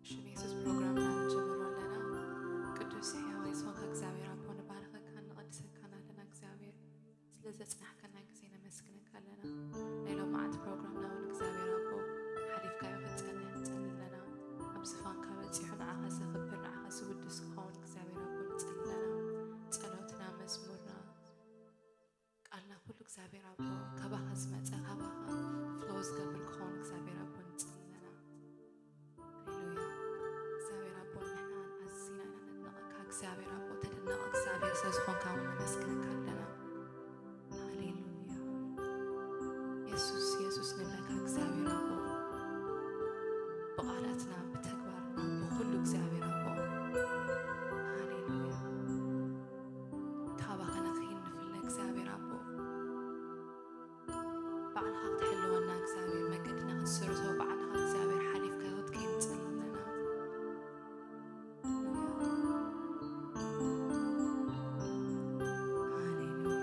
ሽም የሱስ ፕሮግራምና ንጀምሮ ኣለና። ቅዱስ ሕያዋይ ዝኾንካ እግዚኣብሔር ኣቦ ንባርኸካን ንቐድሰካን ኣለና። እግዚኣብሔር ስለ ዘጽናሕካና ግዜ ነመስግነካ ኣለና። ናይ ሎማዓንቲ ፕሮግራምና እውን እግዚኣብሔር ኣቦ ሓሊፍካዮ ክትጸንሕ ንጽሊ ኣለና። ኣብ ዝፋንካ በጺሑ ንዓኻ ዘኽብር ንዓኻ ዝውድስ ክኸውን እግዚኣብሔር ኣቦ ንጽሊ ኣለና። ጸሎትና መዝሙርና ቃልና ኩሉ እግዚኣብሔር ኣቦ ካባኻ ዝመጸ ካባኻ ፍሎ ዝገብር ክኸውን እግዚኣብሔር ኣቦ ንጽሊ ኣለና። ሃሌሉያ። እግዚኣብሔር ኣቦ ንሕና ኣዝና ኢና ነድንቐካ እግዚኣብሔር ኣቦ ተደነቐ እግዚኣብሔር ስለ ዝኾንካ እውን ነመስግነካ ኣለና። ሃሌሉያ። የሱስ የሱስ ንብለካ እግዚኣብሔር ኣቦ ብቓላትና ብተግባርና ብኩሉ እግዚኣብሔር ኣቦ ሃሌሉያ። ካባኻ ንኽይን ንፍለ እግዚኣብሔር ኣቦ ባዕልኻ ክትሕልወና እግዚኣብሔር መገድና ክትስርቶ ባዕልኻ እግዚኣብሔር ሓሊፍካ ክትከይድ ንጽሊ ኣለና። ሃሌሉያ።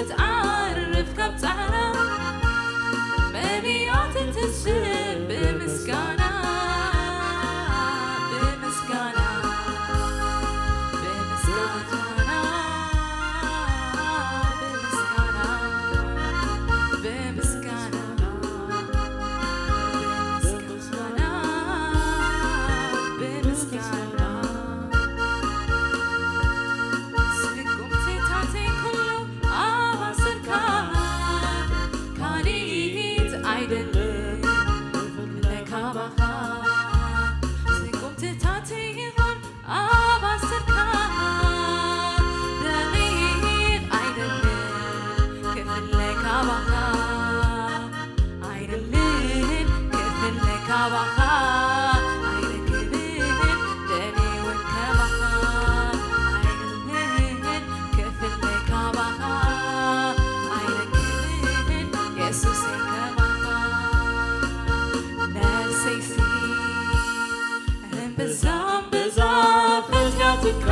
ትዓርፍ ካብ ጻዕራ መሊኣ ትትስእ ብምስጋና፣ ብምስጋና፣ ብምስጋና፣ ብምስጋና፣ ብምስጋና፣ ብምስጋና፣ ብምስጋና። ስጉምትታተይ ኩሉ ኣብ ኣሰርካ፣ ካልኢት ኣይደልን ካባኻ። ስጉምትታተይ ይኹን ኣብ ኣሰርካ፣ ደቂቕ ኣይደልን ክፍለ ካባኻ። ኣይደልን ክፍለ ካባኻ ኣይረክብን፣ ደልየ እውን ከማኻ ኣይደልን ክፍለ ካባኻ ኣይረክብን፣ የሱሰይ ከማኻ። ነፍሰይሲ እምብዛ እምብዛ ፈትያትካ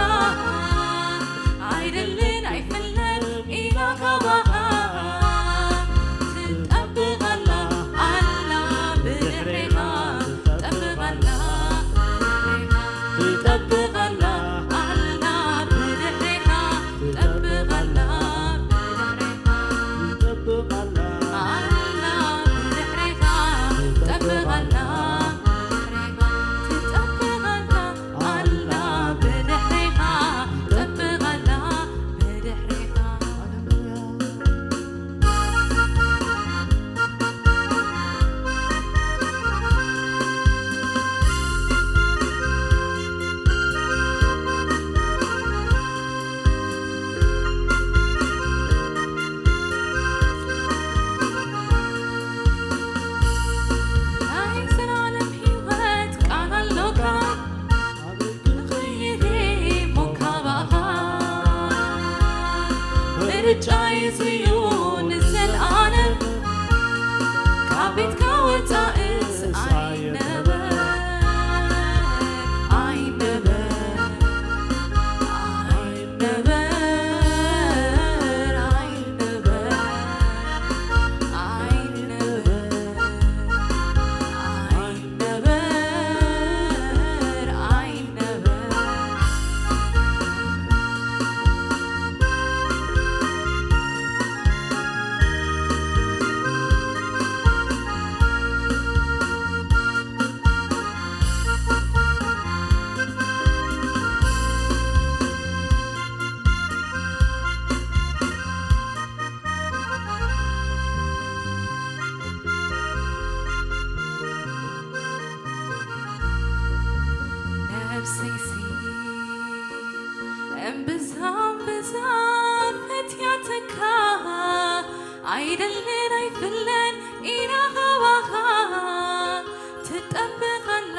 ኣይደልን ኣይፍለን ኢላ ካባኻ ትጠብቕ ኣላ፣ ኣላ ብድሕሬኻ ትጠብቕ ኣላ፣ ትጠብቕ ኣላ፣ ኣላ ብድሕሬኻ ትጠብቕ ኣላ፣ ብድሕሬኻ ትጠብቕ ኣላ፣ ኣላ ብድሕሬኻ ትጠብቕ ኣላ፣ ብድሕሬኻ ትጠብቕ ኣላ። ኣላ ብድሕሬኻ ትጠብቕ ኣላ፣ ብድሕሬኻ። ናይ ዘላለም ህይወት ቃል ኣሎካ፣ ክኸይድ እየ እሞ ካባኻ። ምርጫይ እዚ እዩ ንዘለኣለም፣ ካብ ቤትካ ወጻእስ ኣይነበር፣ ኣይነበር፣ ኣይነበር፣ ኣይነበር፣ ኣይነበር፣ ኣይነበር፣ ኣይነበር። ነፍሰይሲ እምብዛ እምብዛ ፈትያትካ ኣይደልን ኣይፍለን ኢና ካባኻ ትጠብቕ ኣላ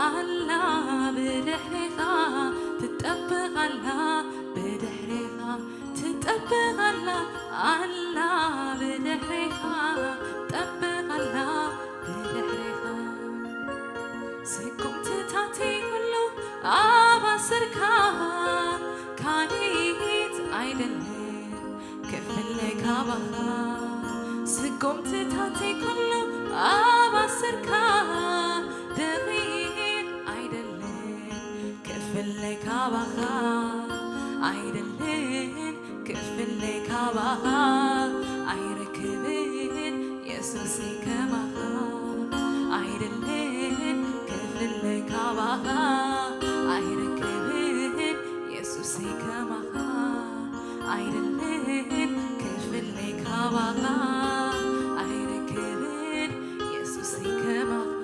ኣላ ብድሕሬኻ ትጠብቕ ኣላ ብድሕሬኻ ትጠብቕ ኣላ ኣላ ብድሕሬኻ ትጠብቕ ኣላ ብድሕሬኻ ስጉምትታተይ ኩሉ ኣብ ኣሰርካ ካልኢት ኣይደልን ክፍለ ካባኻ ስጉምትታተይ ኩሉ ኣብ ኣሰርካ ደቂቕ ኣይደልን ክፍለ ካባኻ ኣይደልን ክፍለ ካባኻ ኣይረክብን የሱስ ከማኻ ኣይደልን ክፍለ ካባኻ ኣይረክብን የሱስ ከማኻ ኣይደልን ክፍለ ካባኻ ኣይረክብን የሱስ ከማኻ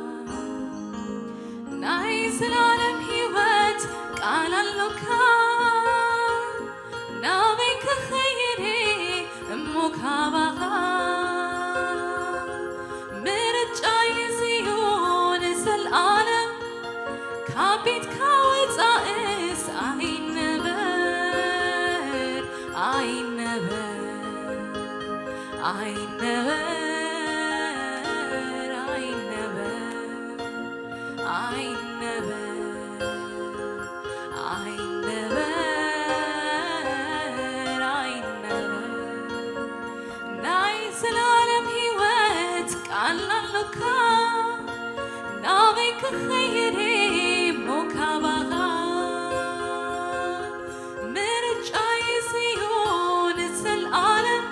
ናይ ዘላለም ህይወት ቃል ኣሎካ ናበይ ክኸይድ እሞ ካባኻ ምርጫይ እዚ እዩ ንዘለኣለም ካብ ቤትካ ወፃእስ ኣይነበር ኣይነበር ኣይነበር ኣይነበር ኣይነበር ኣይነበር ናበይ ክኸይድ እሞ ካባኻ? ምርጫይ እዩ ንዘለኣለም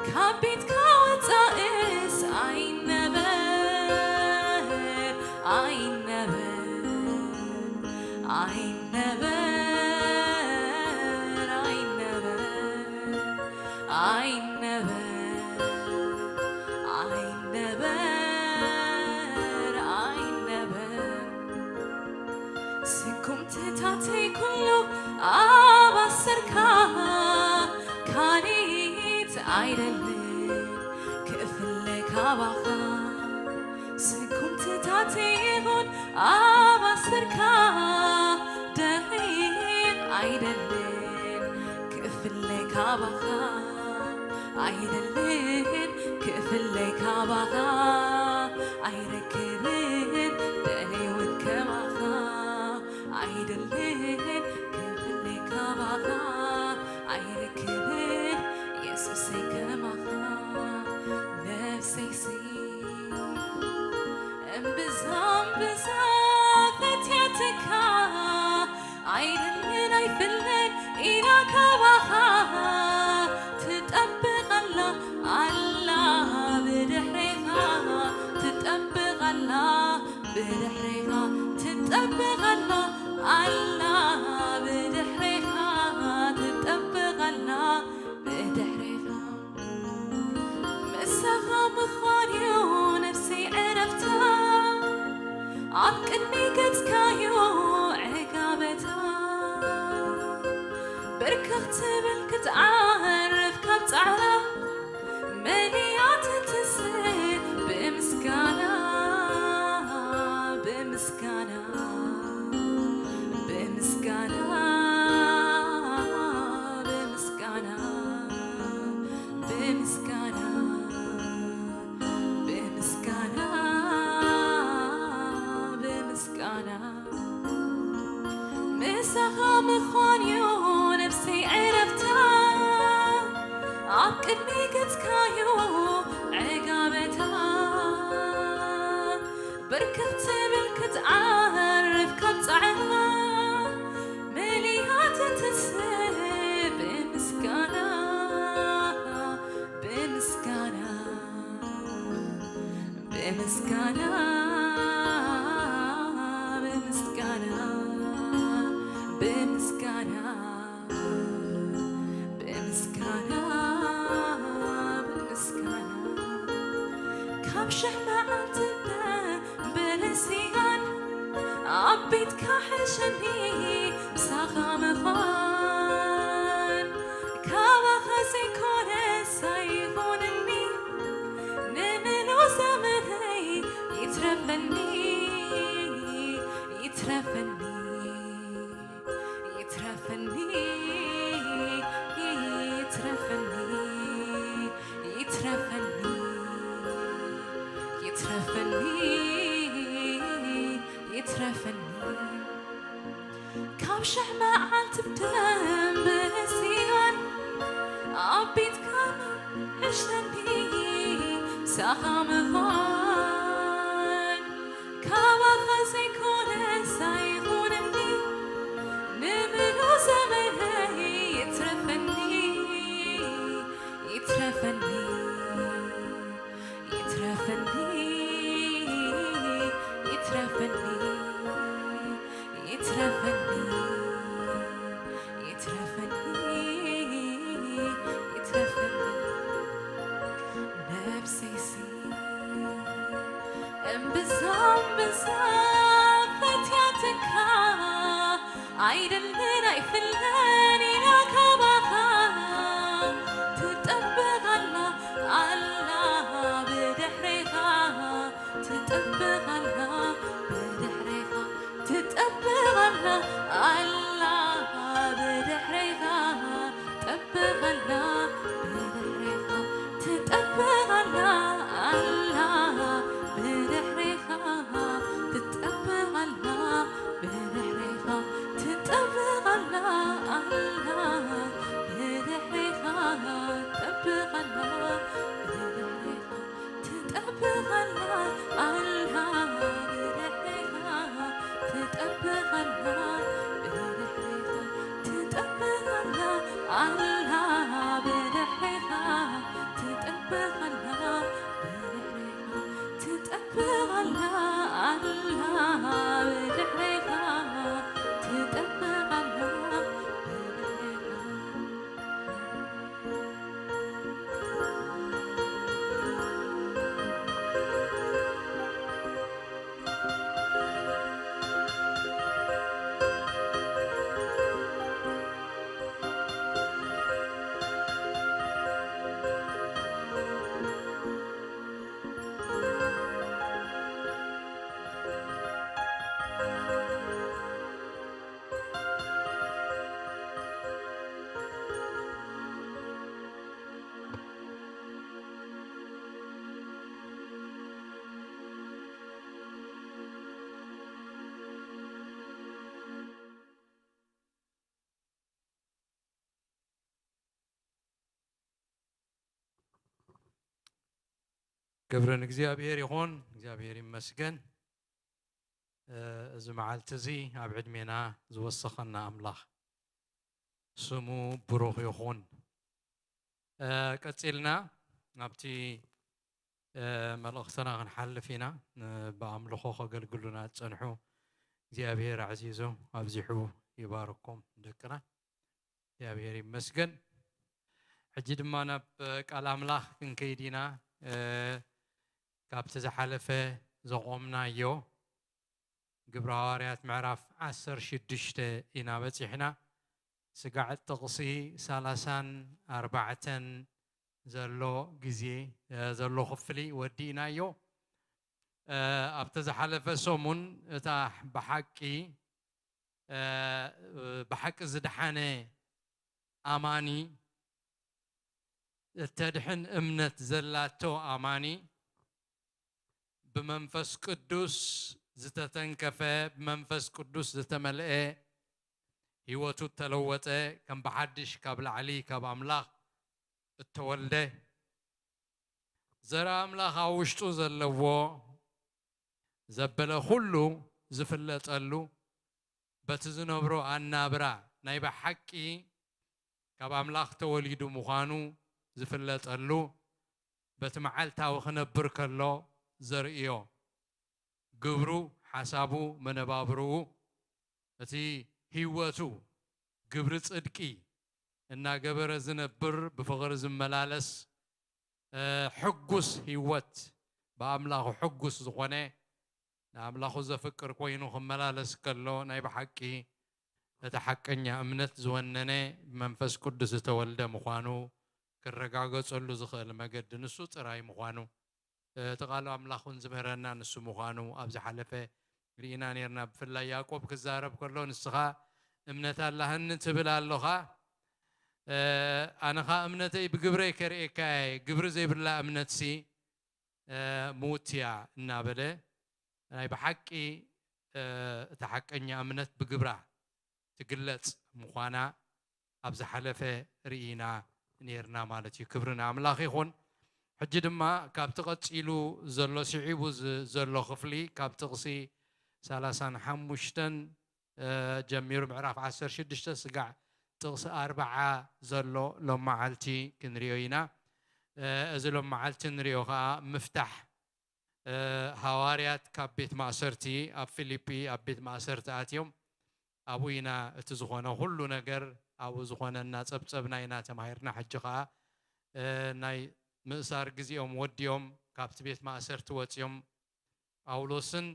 ካብ ቤትካ ወጻእስ ኣይነበር፣ ኣይነበር፣ ኣይነበር፣ ኣይነበር፣ ኣይነበር፣ ኣይነበር፣ ኣይነበር። ስጉምትታተይ ኩሉ ኣብ ኣሰርካ ካሊት ኣይደልን ክፍለ ካባኻ። ስጉምትታተይ ይኹን ኣብ ኣሰርካ ደቂቕ ኣይደልን ክፍለ ካባኻ። ኣይደልን ክፍለ ካባኻ። ኣይረክብን ደልየ እውን ከማኻ። ኣይደልን ክፍለ ካባኻ። ኣይረክብን የሱሰይ ከማኻ። ነፍሰይሲ እምብዛ እምብዛ ፈትያትካ። ኣይደልን ኣይፍለን ኢላ ካባኻ ትጠብቕ ኣላ፣ ኣላ ብድሕሬኻ ትጠብቕ ኣላ፣ ብድሕሬኻ ትጠብቕ ኣላ፣ ኣላ ብድሕሬኻ ትጠብቕ ኣላ፣ ብድሕሬኻ። ምሳኻ ምዃን እዩ ነፍሰይ ዕረፍታ፣ ኣብ ቅድሚ ገጽካ'ዩ ዕጋበታ። ብርክኽ ትብል ክትዓርፍ ካብ ጻዕራ፣ መሊኣ ትትስእ ብምስጋና፣ ብምስጋና፣ ብምስጋና፣ ብምስጋና፣ ብምስጋና፣ ብምስጋና፣ ብምስጋና። ምሳኻ ምዃን እዩ ነፍሰይ ዕረፍታ፣ ኣብ ቅድሚ ገጽካ'ዩ ዕጋበታ። ብርክኽ ትብል ክትዓርፍ ካብ ጻዕራ፣ መሊኣ ትትስእ ብምስጋና፣ ብምስጋና፣ ብምስጋና፣ ብምስጋና፣ ብምስጋና፣ ብምስጋና፣ ብምስጋና። ካብ ሽሕ መዓልቲ በለሲኣን ኣብ ቤትካ ሕሸኒ ምሳኻ ምዃን። ካባኻ ዘይኮነስ ኣይኾነኒ፣ ንምሉእ ዘመነይ ይትረፈኒ፣ ይትረፈኒ፣ ይትረፈኒ፣ ይትረፈኒ፣ ይትረፈኒ፣ ይትረፈኒ፣ ይትረፈኒ። ካብ ሽሕ መዓልቲ ብደንብ እስያን ኣብ ቤትካ ሕሸኒ ምሳኻ ምዃን። ካባኻ ዘይኮነስ ኣይኾነኒ፣ ንምሉእ ዘመነይ ይትረፈኒ፣ ይትረፈኒ፣ ይትረፈኒ፣ ይትረፈኒ፣ ይትረፈኒ፣ ይትረፈኒ፣ ይትረፈኒ። ነብሰይሲ እምብዛ እምብዛ ፈትያትካ፣ ኣይደልን ኣይፍለን ኢላ ካባኻ ትጠብቕ ኣላ፣ ኣላ ብድሕሬኻ ትጠብቕ ኣላ፣ ብድሕሬኻ ትጠብቕ ኣላ፣ ኣላ ብድሕሬኻ ትጠብቕ ኣላ፣ ብድሕሬኻ ትጠብቕ ኣላ፣ ኣላ ብድሕሬኻ ትጠብቕ ኣላ፣ ብድሕሬኻ ትጠብቕ ኣላ፣ ኣላ ክብሪ ንእግዚኣብሔር ይኹን። እግዚኣብሔር ይመስገን። እ፣ እዚ መዓልቲ እዚ ኣብ ዕድሜና ዝወሰኸና ኣምላኽ ስሙ ብሩኽ ይኹን። እ፣ ቀጺልና ናብቲ፣ እ፣ መልእኽትና ክንሓልፍ ኢና። ን-፣ ብኣምልኾ ከገልግሉና ዝጸንሑ እግዚኣብሔር ኣዕዚዙ ኣብዚሑ ይባርኮም ደቅና። እግዚኣብሔር ይመስገን። ሕጂ ድማ ናብ ቃል ኣምላኽ ክንከይድ ኢና። እ፣ ካብቲ ዝሓለፈ ዘቖምናዮ ግብረ ሃዋርያት ምዕራፍ ዓሰርተ ሽዱሽተ ኢና በጺሕና። ስጋዕ ጥቕሲ ሰላሳን ኣርባዕተን ዘሎ ግዜ፣ እ፣ ዘሎ ክፍሊ ወዲእናዮ። እ፣ ኣብቲ ዝሓለፈ ሰሙን እታ ብሓቂ፣ እ፣ ብሓቂ ዝደሓነ ኣማኒ፣ እተድሕን እምነት ዘላቶ ኣማኒ፣ ብመንፈስ ቅዱስ ዝተተንከፈ፣ ብመንፈስ ቅዱስ ዝተመልአ፣ ህይወቱ እተለወጠ፣ ከም ብሓድሽ ካብ ላዕሊ ካብ ኣምላኽ እተወልደ፣ ዘርኢ ኣምላኽ ኣብ ውሽጡ ዘለዎ፣ ዘበለ ኩሉ ዝፍለጠሉ፣ በቲ ዝነብሮ ኣናብራ ናይ ብሓቂ ካብ ኣምላኽ ተወሊዱ ምዃኑ ዝፍለጠሉ፣ በቲ መዓልታዊ ክነብር ከሎ ዘርእዮ ግብሩ፣ ሓሳቡ፣ መነባብርኡ፣ እቲ ህይወቱ ግብሪ ጽድቂ እናገበረ ዝነብር፣ ብፍቕሪ ዝመላለስ፣ እ፣ ሕጉስ ህይወት፣ ብኣምላኹ ሕጉስ ዝኾነ፣ ንኣምላኹ ዘፍቅር ኮይኑ ክመላለስ ከሎ፣ ናይ ብሓቂ እቲ ሓቀኛ እምነት ዝወነነ፣ ብመንፈስ ቅዱስ ዝተወልደ ምዃኑ ክረጋገጸሉ ዝኽእል መገዲ ንሱ ጥራይ ምዃኑ፣ እቲ ቃል ኣምላኽ እውን ዝምህረና ንሱ ምዃኑ ኣብ ዝሓለፈ ርኢና ነርና። ብፍላይ ያዕቆብ ክዛረብ ከሎ፣ ንስኻ እምነት ኣላህኒ ትብል ኣሎኻ፣ እ፣ ኣነ ኸኣ እምነተይ ብግብረይ ከርእየካ እየ፣ ግብሪ ዘይብላ እምነትሲ፣ እ፣ ምውት እያ እናበለ፣ ናይ ብሓቂ፣ እ፣ እታ ሓቀኛ እምነት ብግብራ ትግለጽ ምዃና ኣብ ዝሓለፈ ርኢና ነርና ማለት እዩ። ክብሪ ንኣምላኽ ይኹን። ሕጂ ድማ ካብቲ ቀጺሉ ዘሎ፣ ስዒቡ ዝ-፣ ዘሎ ክፍሊ፣ ካብ ጥቕሲ ሰላሳን ሓሙሽተን፣ እ፣ ጀሚሩ፣ ምዕራፍ ዓሰርተ ሽዱሽተ ስጋዕ ጥቕሲ ኣርብዓ ዘሎ ሎም መዓልቲ ክንሪኦ ኢና። እ፣ እዚ ሎም መዓልቲ ንሪኦ ኸኣ ምፍታሕ፣ እ፣ ሃዋርያት ካብ ቤት ማእሰርቲ፣ ኣብ ፊልጲ ኣብ ቤት ማእሰርቲ ኣትዮም። ኣብኡ ኢና እቲ ዝኾነ ኩሉ ነገር ኣብኡ ዝኾነና ጸብጸብና ኢና ተማሂርና። ሕጂ ኸኣ፣ እ፣ ናይ ምእሳር ግዜኦም ወዲኦም ካብቲ ቤት ማእሰርቲ ወጺኦም፣ ጳውሎስን፣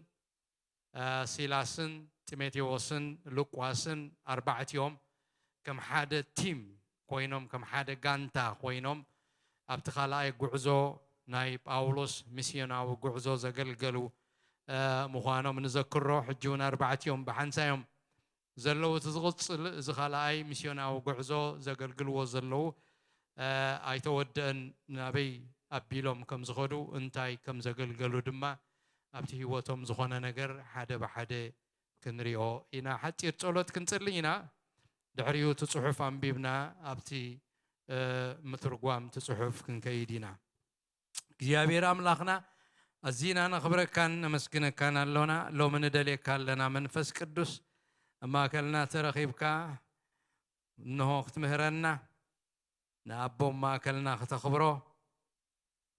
እ፣ ሲላስን ጢሞቴዎስን ሉቃስን ኣርባዕቲኦም ከም ሓደ ቲም ኮይኖም፣ ከም ሓደ ጋንታ ኮይኖም ኣብቲ ካልኣይ ጉዕዞ፣ ናይ ጳውሎስ ሚስዮናዊ ጉዕዞ ዘገልገሉ፣ እ፣ ምዃኖም ንዘክሮ። ሕጂ እውን ኣርባዕቲኦም ብሓንሳዮም ዘለዉ፣ እቲ ዝቕጽል፣ እዚ ካልኣይ ሚስዮናዊ ጉዕዞ ዘገልግልዎ ዘለዉ፣ እ፣ ኣይተወደአን። ናበይ ኣቢሎም ከም ዝኸዱ፣ እንታይ ከም ዘገልገሉ ድማ ኣብቲ ህይወቶም ዝኾነ ነገር ሓደ ብሓደ ክንሪኦ ኢና። ሓጺር ጸሎት ክንጽሊ ኢና። ድሕሪኡ እቲ ጽሑፍ ኣንቢብና ኣብቲ፣ እ፣ ምትርጓም እቲ ጽሑፍ ክንከይድ ኢና። እግዚኣብሔር ኣምላኽና፣ ኣዚና ነኽብረካን ነመስግነካን ኣሎና። ሎሚ ንደልየካ ኣለና። መንፈስ ቅዱስ ኣብ ማእከልና ተረኺብካ እንሆ ክትምህረና፣ ንኣቦ ኣብ ማእከልና ክተኽብሮ፣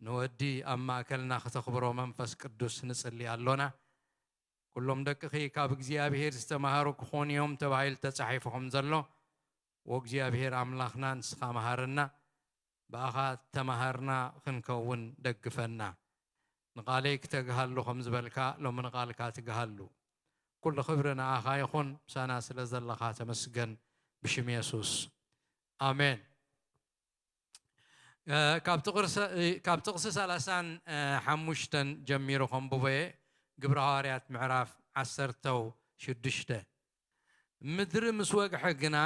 ንወዲ ኣብ ማእከልና ክተኽብሮ መንፈስ ቅዱስ ንጽሊ ኣሎና። ኩሎም ደቅኺ ካብ እግዚኣብሔር ዝተማሃሩ ክኾኑ እዮም ተባሂሉ ተጻሒፉ ከም ዘሎ፣ ወእግዚኣብሔር ኣምላኽና ንስኻ መሃረና፣ ብኣኻ ተማሃርና ክንከውን ደግፈና። ንቓለይ ክተግሃሉ ከም ዝበልካ፣ ሎሚ ንቓልካ ትግሃሉ። ኩሉ ክብሪ ንኣኻ ይኹን፣ ምሳና ስለ ዘለኻ ተመስገን፣ ብሽም የሱስ። ኣሜን። እ፣ ካብ ጥቕርሰ-፣ እ፣ ካብ ጥቕሲ ሰላሳን ሓሙሽተን ጀሚሩ ከንብቦ እየ። ግብረ ሃዋርያት ምዕራፍ ዓሰርተ ሽዱሽተ። ምድሪ ምስ ወግሐ ግና፣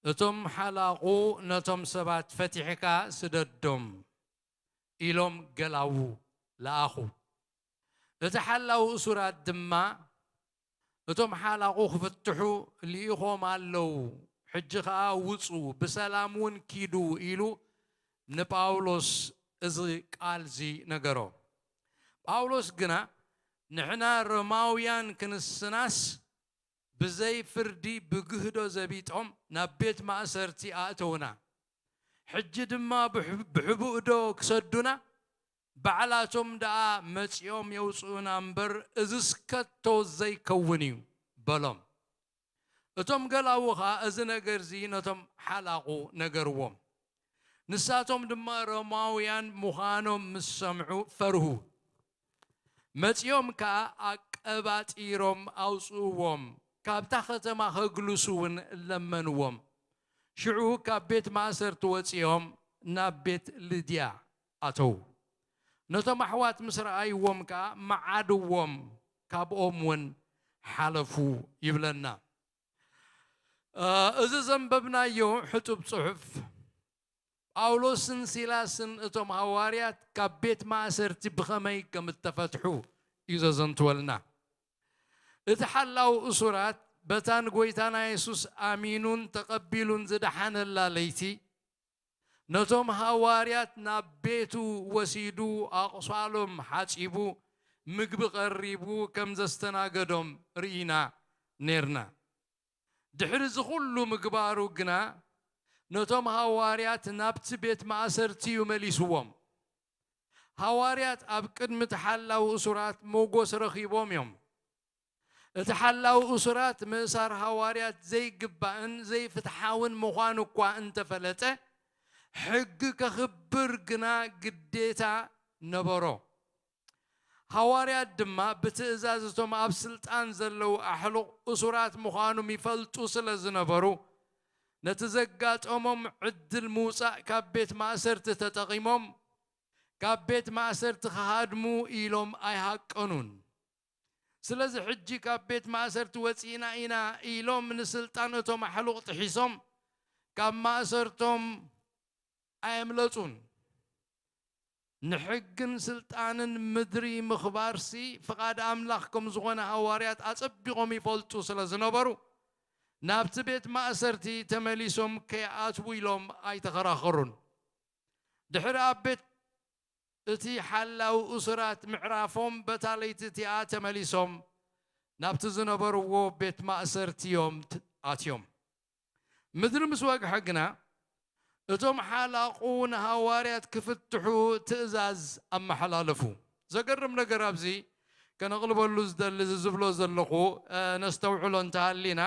እቶም ሓላቑ ነቶም ሰባት ፈቲሕካ ስደዶም ኢሎም ገላዉ ለኣኹ። እቲ ሓላው እሱራት ድማ፣ እቶም ሓላቑ ክፍትሑ ልኢኾም ኣለዉ፣ ሕጂ ኸኣ ውጹ፣ ብሰላም እውን ኪዱ ኢሉ ንጳውሎስ እዚ ቃል እዚ ነገሮ። ጳውሎስ ግና ንሕና ሮማውያን ክንስናስ ብዘይ ፍርዲ ብግህዶ ዘቢጦም ናብ ቤት ማእሰርቲ ኣእተውና። ሕጂ ድማ ብሕ- ብሕቡእ ዶ ክሰዱና? ባዕላቶም ደኣ መጺኦም የውጽኡና እምበር፣ እዝስ ከቶ ዘይከውን እዩ በሎም። እቶም ገላዉ ኸኣ እዚ ነገር እዚ ነቶም ሓላቑ ነገርዎም። ንሳቶም ድማ ሮማውያን ምዃኖም ምስ ሰምዑ ፈርሁ። መጺኦም ከኣ ኣቀባጢሮም ኣውጽእዎም፣ ካብታ ከተማ ከግልሱ እውን ለመንዎም። ሽዑ ካብ ቤት ማእሰርቲ ወጺኦም ናብ ቤት ልድያ ኣተዉ። ነቶም ኣሕዋት ምስ ረኣይዎም ከኣ መዓድዎም፣ ካብኦም እውን ሓለፉ ይብለና። እዚ ዘንበብናዮ ሕጡብ ጽሑፍ ጳውሎስን ሲላስን እቶም ሃዋርያት ካብ ቤት ማእሰርቲ ብኸመይ ከም እተፈትሑ እዩ ዘዘንትወልና። እቲ ሓላው እሱራት በታ ንጎይታና የሱስ ኣሚኑን ተቐቢሉን ዝደሓነላ ለይቲ ነቶም ሃዋርያት ናብ ቤቱ ወሲዱ ኣቑሳሎም ሓጺቡ ምግቢ ቀሪቡ ከም ዘስተናገዶም ርኢና ኔርና። ድሕሪ እዚ ኩሉ ምግባሩ ግና ነቶም ሃዋርያት ናብቲ ቤት ማእሰርቲ እዩ መሊስዎም። ሃዋርያት ኣብ ቅድሚ እቲ ሓላው እሱራት ሞጎስ ረኺቦም እዮም። እቲ ሓላው እሱራት ምእሳር ሃዋርያት ዘይግባእን ዘይፍትሓውን ምዃኑ እኳ እንተፈለጠ፣ ሕጊ ከኽብር ግና ግዴታ ነበሮ። ሃዋርያት ድማ ብትእዛዝ እቶም ኣብ ስልጣን ዘለዉ ኣሕሉቕ እሱራት ምዃኑም ይፈልጡ ስለ ዝነበሩ፣ ነቲ ዘጋጠሞም ዕድል ምውጻእ ካብ ቤት ማእሰርቲ ተጠቒሞም፣ ካብ ቤት ማእሰርቲ ክሃድሙ ኢሎም ኣይሃቀኑን። ስለዚ ሕጂ ካብ ቤት ማእሰርቲ ወጺእና ኢና ኢሎም ንስልጣን እቶም ኣሕሉቕ ጥሒሶም ካብ ማእሰርቶም ኣየምለጹን። ንሕግን ስልጣንን ምድሪ ምኽባርሲ ፍቓድ ኣምላኽ ከም ዝኾነ ሃዋርያት ኣጸቢቖም ይፈልጡ ስለ ዝነበሩ፣ ናብቲ ቤት ማእሰርቲ ተመሊሶም ከይኣትዉ ኢሎም ኣይተኸራኸሩን። ድሕሪ ኣብ ቤት እቲ ሓላው እሱራት ምዕራፎም በታ ለይቲ እቲኣ ተመሊሶም ናብቲ ዝነበርዎ ቤት ማእሰርቲ እዮም ት- ኣትዮም። ምድሪ ምስ ወግሐ ግና እቶም ሓላቑ ንሃዋርያት ክፍትሑ ትእዛዝ ኣመሓላለፉ። ዘገርም ነገር ኣብዚ ከነቕልበሉ ዝደሊ እዚ ዝብሎ ዘለኹ እ፣ ነስተውዕሎ እንተሃሊና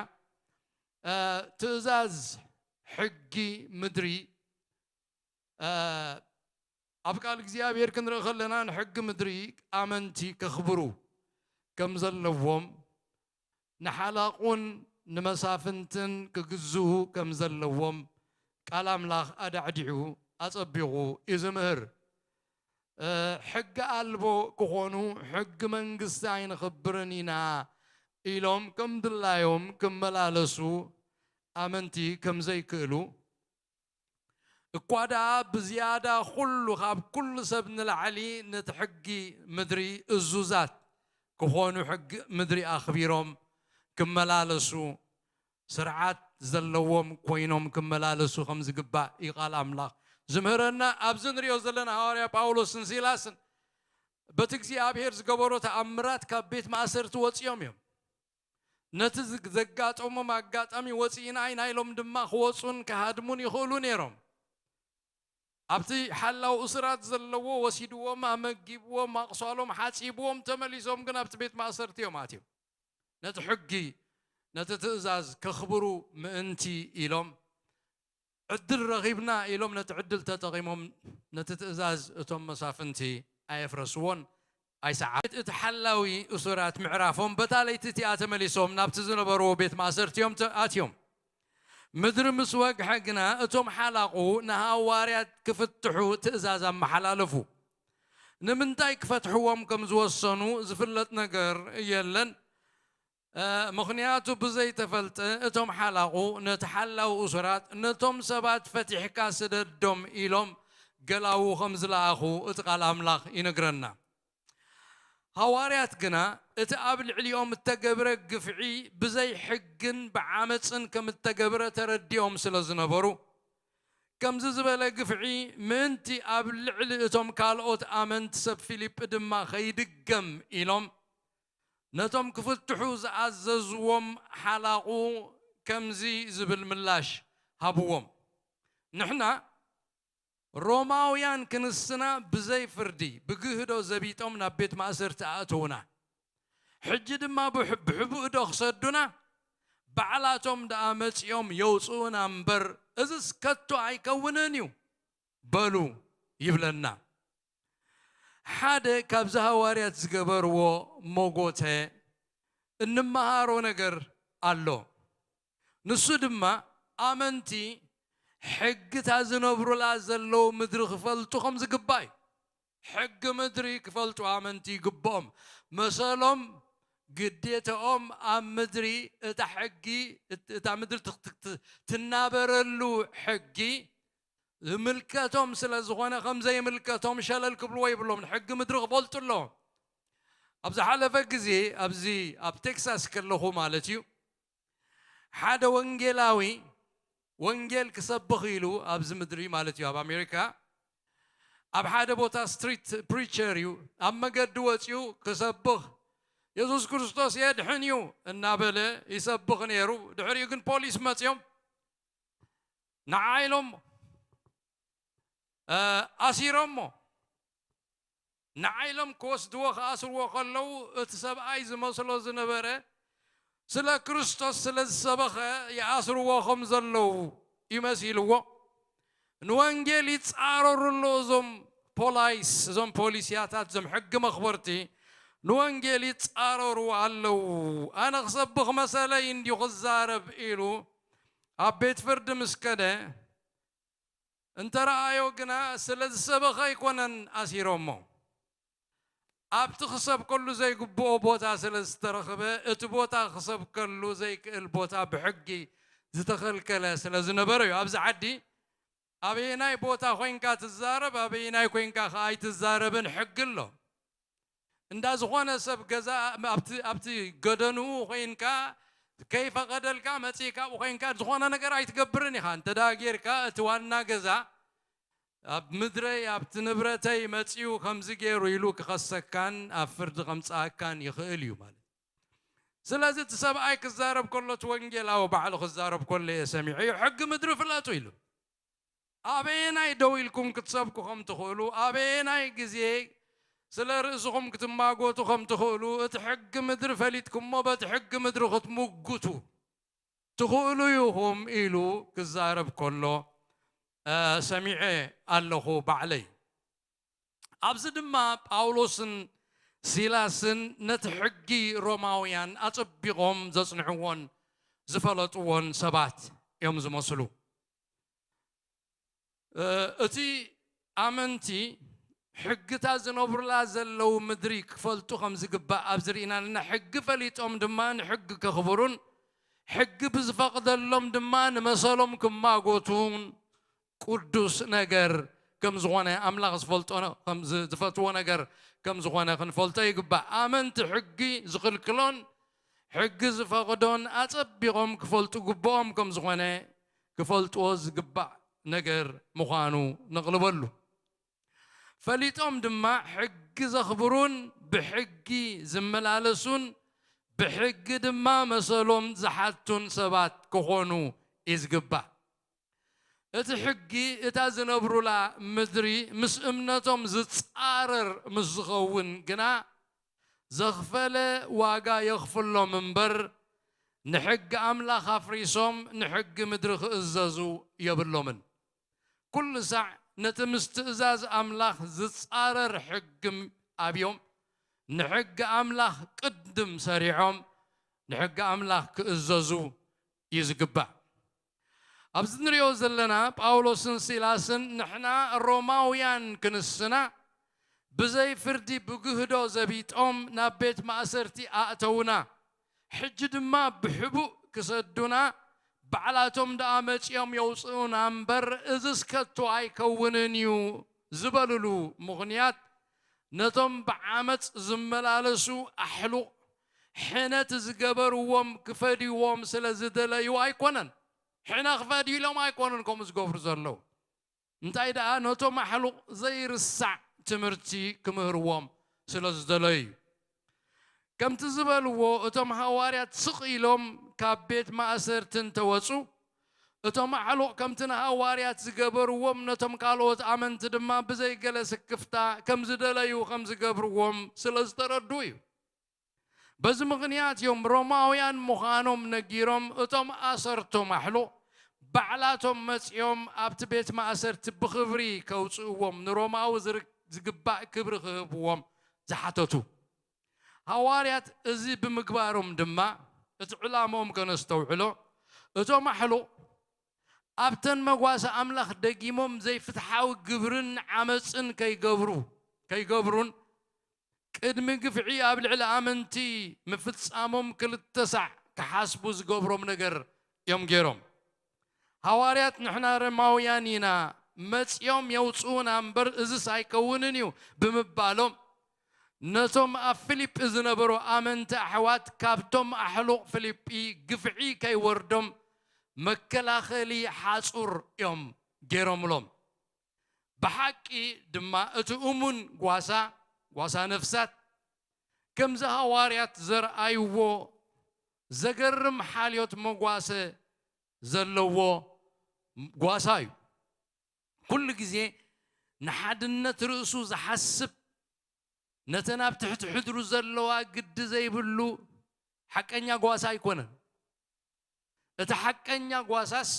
እ፣ ትእዛዝ ሕጊ ምድሪ እ፣ ኣብ ቃል እግዚኣብሔር ክንርኢ ከለና ንሕጊ ምድሪ ኣመንቲ ከኽብሩ ከም ዘለዎም ንሓላቑን ንመሳፍንትን ክግዝኡ ከም ዘለዎም ቃል ኣምላኽ ኣዳዕዲዑ ኣጸቢቑ እዩ ዝምህር። እ፣ ሕጊ ኣልቦ ክኾኑ ሕጊ መንግስቲ ኣይንኽብርን ኢና ኢሎም ከም ድላዮም ክመላለሱ ኣመንቲ ከም ዘይክእሉ እኳ ደኣ ብዝያዳ ኩሉ ካብ ኩሉ ሰብ ንላዕሊ ነቲ ሕጊ ምድሪ እዙዛት ክኾኑ ሕጊ ምድሪ ኣኽቢሮም ክመላለሱ ስርዓት ዘለዎም ኮይኖም ክመላለሱ ከም ዝግባእ እዩ ቃል ኣምላኽ ዝምህረና። ኣብዚ ንሪኦ ዘለና ሃዋርያ ጳውሎስን ሲላስን በቲ እግዚኣብሔር ዝገበሮ ተኣምራት ካብ ቤት ማእሰርቲ ወፂኦም እዮም። ነቲ ዘጋጠሞም ኣጋጣሚ ወፂእና ኢና ኢሎም ድማ ክወፁን ክሃድሙን ይኽእሉ ነይሮም። ኣብቲ ሓላው እሱራት ዘለዎ ወሲድዎም ኣመጊብዎም ኣቕሷሎም ሓፂብዎም ተመሊሶም ግን ኣብቲ ቤት ማእሰርቲ እዮም ኣትዮም። ነቲ ሕጊ ነቲ ትእዛዝ ከኽብሩ ምእንቲ ኢሎም ዕድል ረኺብና ኢሎም ነቲ ዕድል ተጠቒሞም ነቲ ትእዛዝ እቶም መሳፍንቲ ኣየፍረስዎን ኣይሰዓ እቲ ሓላዊ እሱራት ምዕራፎም በታ ለይቲ እቲኣ ተመሊሶም ናብቲ ዝነበርዎ ቤት ማእሰርቲ እዮም ኣትዮም። ምድሪ ምስ ወግሐ ግና እቶም ሓላቑ ንሃዋርያት ክፍትሑ ትእዛዝ ኣመሓላለፉ። ንምንታይ ክፈትሕዎም ከም ዝወሰኑ ዝፍለጥ ነገር የለን። ምኽንያቱ ብዘይተፈልጠ እቶም ሓላቑ ነቲ ሓላዊ እሱራት ነቶም ሰባት ፈቲሕካ ስደዶም ኢሎም ገላዉ ከም ዝለኣኹ እቲ ቃል ኣምላኽ ይነግረና። ሃዋርያት ግና እቲ ኣብ ልዕሊኦም እተገብረ ግፍዒ ብዘይ ሕግን ብዓመፅን ከም እተገብረ ተረዲኦም ስለ ዝነበሩ ከምዚ ዝበለ ግፍዒ ምእንቲ ኣብ ልዕሊ እቶም ካልኦት ኣመንቲ ሰብ ፊልጲ ድማ ከይድገም ኢሎም ነቶም ክፍትሑ ዝኣዘዝዎም ሓላቑ ከምዚ ዝብል ምላሽ ሃብዎም። ንሕና ሮማውያን ክንስና ብዘይ ፍርዲ ብግህዶ ዘቢጦም ናብ ቤት ማእሰርቲ ኣእተውና። ሕጂ ድማ ብሕ-፣ ብሕቡእ ዶ ክሰዱና? ባዕላቶም ደኣ መጺኦም የውጽኡና እምበር እዝስ ከቶ ኣይከውንን እዩ በሉ ይብለና። ሓደ ካብዚ ሃዋርያት ዝገበርዎ መጎተ እንመሃሮ ነገር ኣሎ። ንሱ ድማ ኣመንቲ ሕግታ ዝነብሩላ ዘለዉ ምድሪ ክፈልጡ ከም ዝግባእ እዩ። ሕጊ ምድሪ ክፈልጡ ኣመንቲ ይግብኦም። መሰሎም፣ ግዴታኦም ኣብ ምድሪ እታ ሕጊ፣ እት-፣ እታ ምድሪ ትኽ-፣ ትኽ-፣ ትናበረሉ ሕጊ ዝምልከቶም ስለ ዝኾነ ከም ዘይምልከቶም ሸለል ክብልዎ ይብሎም። ሕጊ ምድሪ ክፈልጡ ኣለዎም። ኣብ ዝሓለፈ ግዜ ኣብዚ ኣብ ቴክሳስ ከለኹ ማለት እዩ፣ ሓደ ወንጌላዊ ወንጌል ክሰብኽ ኢሉ ኣብዚ ምድሪ ማለት እዩ ኣብ ኣሜሪካ ኣብ ሓደ ቦታ ስትሪት ፕሪቸር እዩ። ኣብ መገዲ ወፂኡ ክሰብኽ የሱስ ክርስቶስ የድሕን እዩ እናበለ ይሰብኽ ነይሩ። ድሕሪኡ ግን ፖሊስ መፂኦም ንዓ ኢሎም እ፣ ኣሲሮሞ። ንዓ ኢሎም ክወስድዎ ክኣስርዎ ከለዉ እቲ ሰብኣይ ዝመስሎ ዝነበረ ስለ ክርስቶስ ስለ ዝሰበኸ ይኣስርዎ ከም ዘለዉ ይመሲልዎ። ንወንጌል ይጻረሩ ኣለዉ እዞም ፖላይስ፣ እዞም ፖሊስያታት፣ እዞም ሕጊ መኽበርቲ ንወንጌል ይጻረሩ ኣለዉ። ኣነ ክሰብኽ መሰለይ እንድዩ ክዛረብ ኢሉ ኣብ ቤት ፍርዲ ምስ ከደ እንተ ረኣዮ ግና ስለ ዝሰበኸ ኣይኮነን ኣሲሮሞ። ኣብቲ ክሰብከሉ ዘይግብኦ ቦታ ስለ ዝተረኽበ እቲ ቦታ ክሰብከሉ ዘይክእል ቦታ ብሕጊ ዝተኸልከለ ስለ ዝነበረ እዩ። ኣብዚ ዓዲ ኣበየናይ ቦታ ኮይንካ ትዛረብ ኣበየናይ ኮይንካ ከኣ ኣይትዛረብን ሕጊ ኣሎ። እንዳ ዝኾነ ሰብ ገዛ ኣብቲ ኣብቲ ገደንኡ ኮይንካ ከይፈቐደልካ መጺእካ ኣብኡ ኮይንካ ዝኾነ ነገር ኣይትገብርን ኢኻ። እንተ ደኣ ጌርካ እቲ ዋና ገዛ ኣብ ምድረይ ኣብቲ ንብረተይ መጺኡ ከምዚ ገይሩ ኢሉ ክኸሰካን ኣብ ፍርዲ ከምጽኣካን ይኽእል እዩ ማለት። ስለዚ እቲ ሰብኣይ ክዛረብ ከሎ እቲ ወንጌላዊ ባዕሉ ክዛረብ ከሎ እየ ሰሚዐዮ። ሕጊ ምድሪ ፍለጡ ኢሉ። ኣበየናይ ደው ኢልኩም ክትሰብኩ ከም ትኽእሉ፣ ኣበየናይ ግዜ ስለ ርእስኹም ክትማጎቱ ከም ትኽእሉ፣ እቲ ሕጊ ምድሪ ፈሊጥኩሞ በቲ ሕጊ ምድሪ ክትምጉቱ ትኽእሉ ኢኹም ኢሉ ክዛረብ ከሎ፣ እ፣ ሰሚዐ ኣለኹ ባዕለይ። ኣብዚ ድማ ጳውሎስን ሲላስን ነቲ ሕጊ ሮማውያን ኣጸቢቖም ዘጽንዕዎን ዝፈለጥዎን ሰባት እዮም ዝመስሉ። እ፣ እቲ ኣመንቲ ሕግታት ዝነብሩላ ዘለዉ ምድሪ ክፈልጡ ከም ዝግባእ ኣብዚ ርኢና ኣለና። ሕጊ ፈሊጦም ድማ ንሕጊ ከኽብሩን ሕጊ ብዝፈቕደሎም ድማ ንመሰሎም ክማጎቱን ቅዱስ ነገር ከም ዝኾነ፣ ኣምላኽ ዝፈልጦ ነ-፣ ከም ዝ-፣ ዝፈትዎ ነገር ከም ዝኾነ ክንፈልጦ ይግባእ። ኣመንቲ ሕጊ ዝኽልክሎን ሕጊ ዝፈቕዶን ኣጸቢቖም ክፈልጡ ግብኦም ከም ዝኾነ ክፈልጥዎ ዝግባእ ነገር ምዃኑ ነቕልበሉ። ፈሊጦም ድማ ሕጊ ዘኽብሩን ብሕጊ ዝመላለሱን ብሕጊ ድማ መሰሎም ዝሓቱን ሰባት ክኾኑ እዩ ዝግባእ። እቲ ሕጊ እታ ዝነብሩላ ምድሪ ምስ እምነቶም ዝጻረር ምስ ዝኸውን ግና ዘኽፈለ ዋጋ የኽፍሎም እምበር ንሕጊ ኣምላኽ ኣፍሪሶም ንሕጊ ምድሪ ክእዘዙ የብሎምን። ኩሉ ሳዕ ነቲ ምስ ትእዛዝ ኣምላኽ ዝጻረር ሕጊ ኣብዮም ንሕጊ ኣምላኽ ቅድም ሰሪዖም ንሕጊ ኣምላኽ ክእዘዙ እዩ ዝግባእ። ኣብዚ ንሪኦ ዘለና ጳውሎስን ሲላስን ንሕና ሮማውያን ክንስና ብዘይ ፍርዲ ብግህዶ ዘቢጦም ናብ ቤት ማእሰርቲ ኣእተውና። ሕጂ ድማ ብሕቡእ ክሰዱና ባዕላቶም ደኣ መጺኦም የውጽኡና እምበር እዝስ ከቶ ኣይከውንን እዩ ዝበሉሉ ምኽንያት ነቶም ብዓመጽ ዝመላለሱ ኣሕሉቕ ሕነ እቲ ዝገበርዎም ክፈድይዎም ስለ ዝደለዩ ኣይኮነን። ሕነ ክፈድዩ ኢሎም ኣይኮኑን ከምኡ ዝገብሩ ዘለዉ። እንታይ ደኣ ነቶም ኣሕሉቕ ዘይርሳዕ ትምህርቲ ክምህርዎም ስለ ዝደለዩ እዩ። ከምቲ ዝበልዎ እቶም ሃዋርያት ስቕ ኢሎም ካብ ቤት ማእሰርቲ እንተወጹ፣ እቶም ኣሕሉቕ ከምቲ ንሃዋርያት ዝገበርዎም ነቶም ካልኦት ኣመንቲ ድማ ብዘይገለ ስክፍታ ከም ዝደለዩ ከም ዝገብርዎም ስለ ዝተረዱ እዩ። በዚ ምኽንያት እዮም ሮማውያን ምዃኖም ነጊሮም እቶም ኣሰርቶም ኣሕሉቕ ባዕላቶም መጺኦም ኣብቲ ቤት ማእሰርቲ ብኽብሪ ከውጽእዎም ንሮማዊ ዝር- ዝግባእ ክብሪ ክህብዎም ዝሓተቱ። ሃዋርያት እዚ ብምግባሮም ድማ እቲ ዕላምኦም ከነስተውዕሎ እቶም ኣሕሉቕ ኣብተን መጓሰ ኣምላኽ ደጊሞም ዘይፍትሓዊ ግብርን ዓመፅን ከይገብሩ ከይገብሩን ቅድሚ ግፍዒ ኣብ ልዕሊ ኣመንቲ ምፍጻሞም ክልተ ሳዕ ክሓስቡ ዝገብሮም ነገር እዮም ገይሮም። ሃዋርያት ንሕና ሮማውያን ኢና መጺኦም የውጽኡና እምበር እዝስ ኣይከውንን እዩ ብምባሎም ነቶም ኣብ ፊልጲ ዝነበሩ ኣመንቲ ኣሕዋት ካብቶም ኣሕሉቕ ፊልጲ ግፍዒ ከይወርዶም መከላኸሊ ሓጹር እዮም ገይሮምሎም። ብሓቂ ድማ እቲ እሙን ጓሳ ጓሳ ነፍሳት ከምዚ ሃዋርያት ዘርኣይዎ ዘገርም ሓልዮት መጓሰ ዘለዎ ጓሳ እዩ። ኩሉ ግዜ ንሓድነት ርእሱ ዝሓስብ ነተን ኣብ ትሕቲ ሕድሩ ዘለዋ ግዲ ዘይብሉ ሓቀኛ ጓሳ ኣይኮነን። እቲ ሓቀኛ ጓሳስ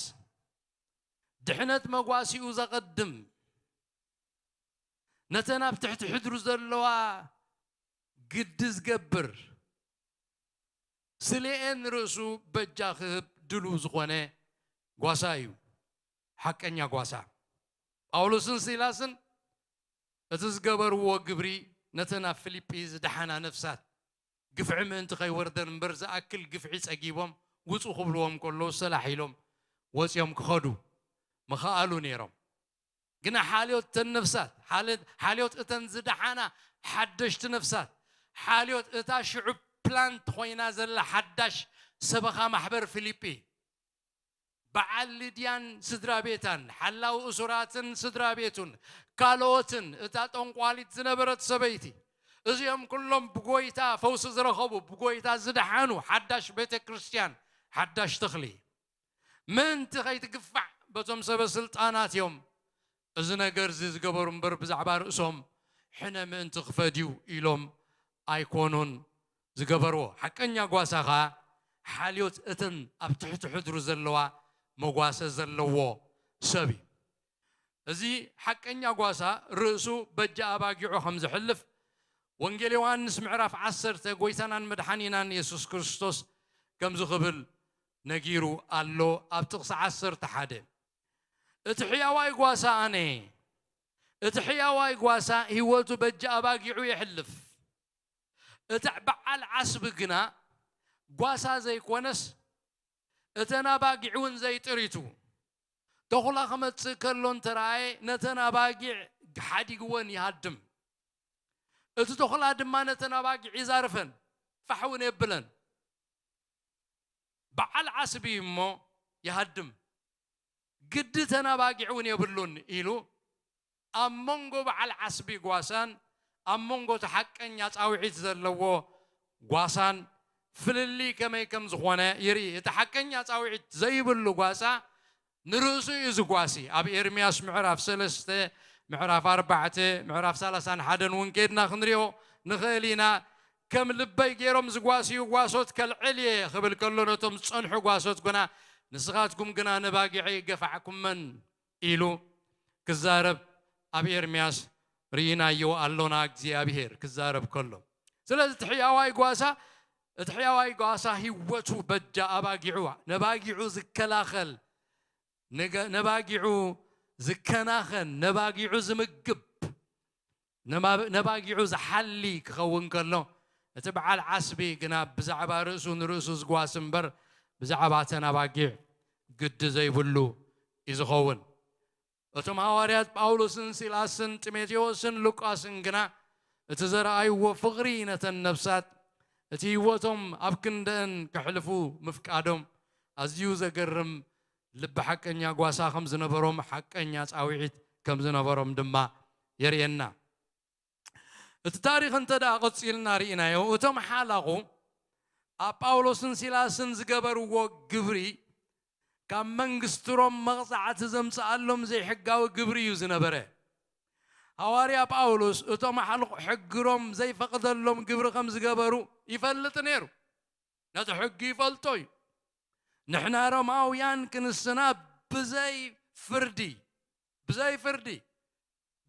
ድሕነት መጓሲኡ ዘቐድም ነተን ኣብ ትሕቲ ሕድሩ ዘለዋ ግዲ ዝገብር ስሌኤን ርእሱ በጃ ክህብ ድሉ ዝኾነ ጓሳ እዩ ሓቀኛ ጓሳ። ጳውሎስን ሲላስን እቲ ዝገበርዎ ግብሪ ነተን ኣብ ፊልጲ ዝደሓና ነፍሳት ግፍዒ ምእንቲ ከይወርደን እምበር ዝኣክል ግፍዒ ጸጊቦም ውጹ ክብልዎም ከለዉ ሰላሕ ኢሎም ወጺኦም ክኸዱ ምኸኣሉ ነይሮም። ግና ሓልዮት እተን ነፍሳት ሓልዮት እተን ዝደሓና ሓደሽቲ ነፍሳት ሓልዮት እታ ሽዑ ፕላንት ኮይና ዘላ ሓዳሽ ሰበኻ ማሕበር ፊልጲ በዓል ልድያን ስድራ ቤታን ሓላው እሱራትን ስድራ ቤቱን ካልኦትን እታ ጠንቋሊት ዝነበረት ሰበይቲ እዚኦም ኩሎም ብጎይታ ፈውሲ ዝረኸቡ ብጎይታ ዝደሓኑ ሓዳሽ ቤተ ክርስቲያን ሓዳሽ ተኽሊ ምእንቲ ከይትግፋዕ በቶም ሰበ ስልጣናት እዮም እዚ ነገር እዚ ዝገበሩ እምበር ብዛዕባ ርእሶም ሕነ ምእንቲ ክፈድዩ ኢሎም ኣይኮኑን ዝገበርዎ። ሓቀኛ ጓሳ ኸዓ ሓልዮት እተን ኣብ ትሕቲ ሕድሩ ዘለዋ መጓሰ ዘለዎ ሰብ እዩ። እዚ ሓቀኛ ጓሳ ርእሱ በጃ ኣባጊዑ ከም ዝሕልፍ ወንጌል ዮሃንስ ምዕራፍ ዓሰርተ ጎይታናን መድሓኒናን የሱስ ክርስቶስ ከምዚ ክብል ነጊሩ ኣሎ ኣብ ጥቕሲ ዓሰርተ ሓደ እቲ ሕያዋይ ጓሳ ኣነ እቲ ሕያዋይ ጓሳ ህይወቱ በጃ ኣባጊዑ የሕልፍ። እቲ በዓል ዓስቢ ግና ጓሳ ዘይኮነስ እተን ኣባጊዕ እውን ዘይጥሪቱ ተኹላ ክመጽእ ከሎ እንተረኣየ ነተን ኣባጊዕ ሓዲግወን ይሃድም። እቲ ተኹላ ድማ ነተን ኣባጊዕ ይዛርፈን ፋሕ እውን የብለን። በዓል ዓስቢ እዩ እሞ ይሃድም። ግዲ ተናባጊዕ እውን የብሉን ኢሉ ኣብ መንጎ በዓል ዓስቢ ጓሳን ኣብ መንጎ እቲ ሓቀኛ ጻውዒት ዘለዎ ጓሳን ፍልልይ ከመይ ከም ዝኾነ ይርኢ። እቲ ሓቀኛ ጻውዒት ዘይብሉ ጓሳ ንርእሱ እዩ ዝጓሲ። ኣብ ኤርምያስ ምዕራፍ ሰለስተ፣ ምዕራፍ ኣርባዕተ፣ ምዕራፍ ሰላሳን ሓደን እውን ከድና ክንሪኦ ንኽእል ኢና። ከም ልበይ ገይሮም ዝጓስዩ ጓሶት ከልዕል እየ ክብል ከሎ ነቶም ዝጸንሑ ጓሶት ግና ንስኻትኩም ግና ነባጊዐይ ገፋዕኩመን ኢሉ ክዛረብ ኣብ ኤርምያስ ርኢናዮ ኣሎና እግዚኣብሄር ክዛረብ ከሎ። ስለዚ እቲ ሕያዋይ ጓሳ እቲ ሕያዋይ ጓሳ ህይወቱ በጃ ኣባጊዑ ነባጊዑ ዝከላኸል ነባጊዑ ዝከናኸን ነባጊዑ ዝምግብ ነባጊዑ ዝሓሊ ክኸውን ከሎ እቲ በዓል ዓስቢ ግና ብዛዕባ ርእሱ ንርእሱ ዝጓስ እምበር ብዛዕባ ተን ኣባጊዕ ግዲ ዘይብሉ እዩ ዝኸውን። እቶም ሃዋርያት ጳውሎስን ሲላስን ጢሞቴዎስን ሉቃስን ግና እቲ ዘረኣይዎ ፍቕሪ ነተን ነፍሳት እቲ ህይወቶም ኣብ ክንደአን ከሕልፉ ምፍቃዶም ኣዝዩ ዘገርም ልቢ ሓቀኛ ጓሳ ከም ዝነበሮም ሓቀኛ ጻውዒት ከም ዝነበሮም ድማ የርእየና። እቲ ታሪኽ እንተ ደኣ ቀጺልና ርኢናዮ፣ እቶም ሓላቑ ኣብ ጳውሎስን ሲላስን ዝገበርዎ ግብሪ ካብ መንግስቲ ሮም መቕጻዕቲ ዘምጽኣሎም ዘይሕጋዊ ግብሪ እዩ ዝነበረ። ሃዋርያ ጳውሎስ እቶም ኣሕልቑ ሕጊ ሮም ዘይፈቕደሎም ግብሪ ከም ዝገበሩ ይፈልጥ ነይሩ። ነቲ ሕጊ ይፈልጦ እዩ። ንሕና ሮማውያን ክንስና ብዘይ ፍርዲ፣ ብዘይ ፍርዲ፣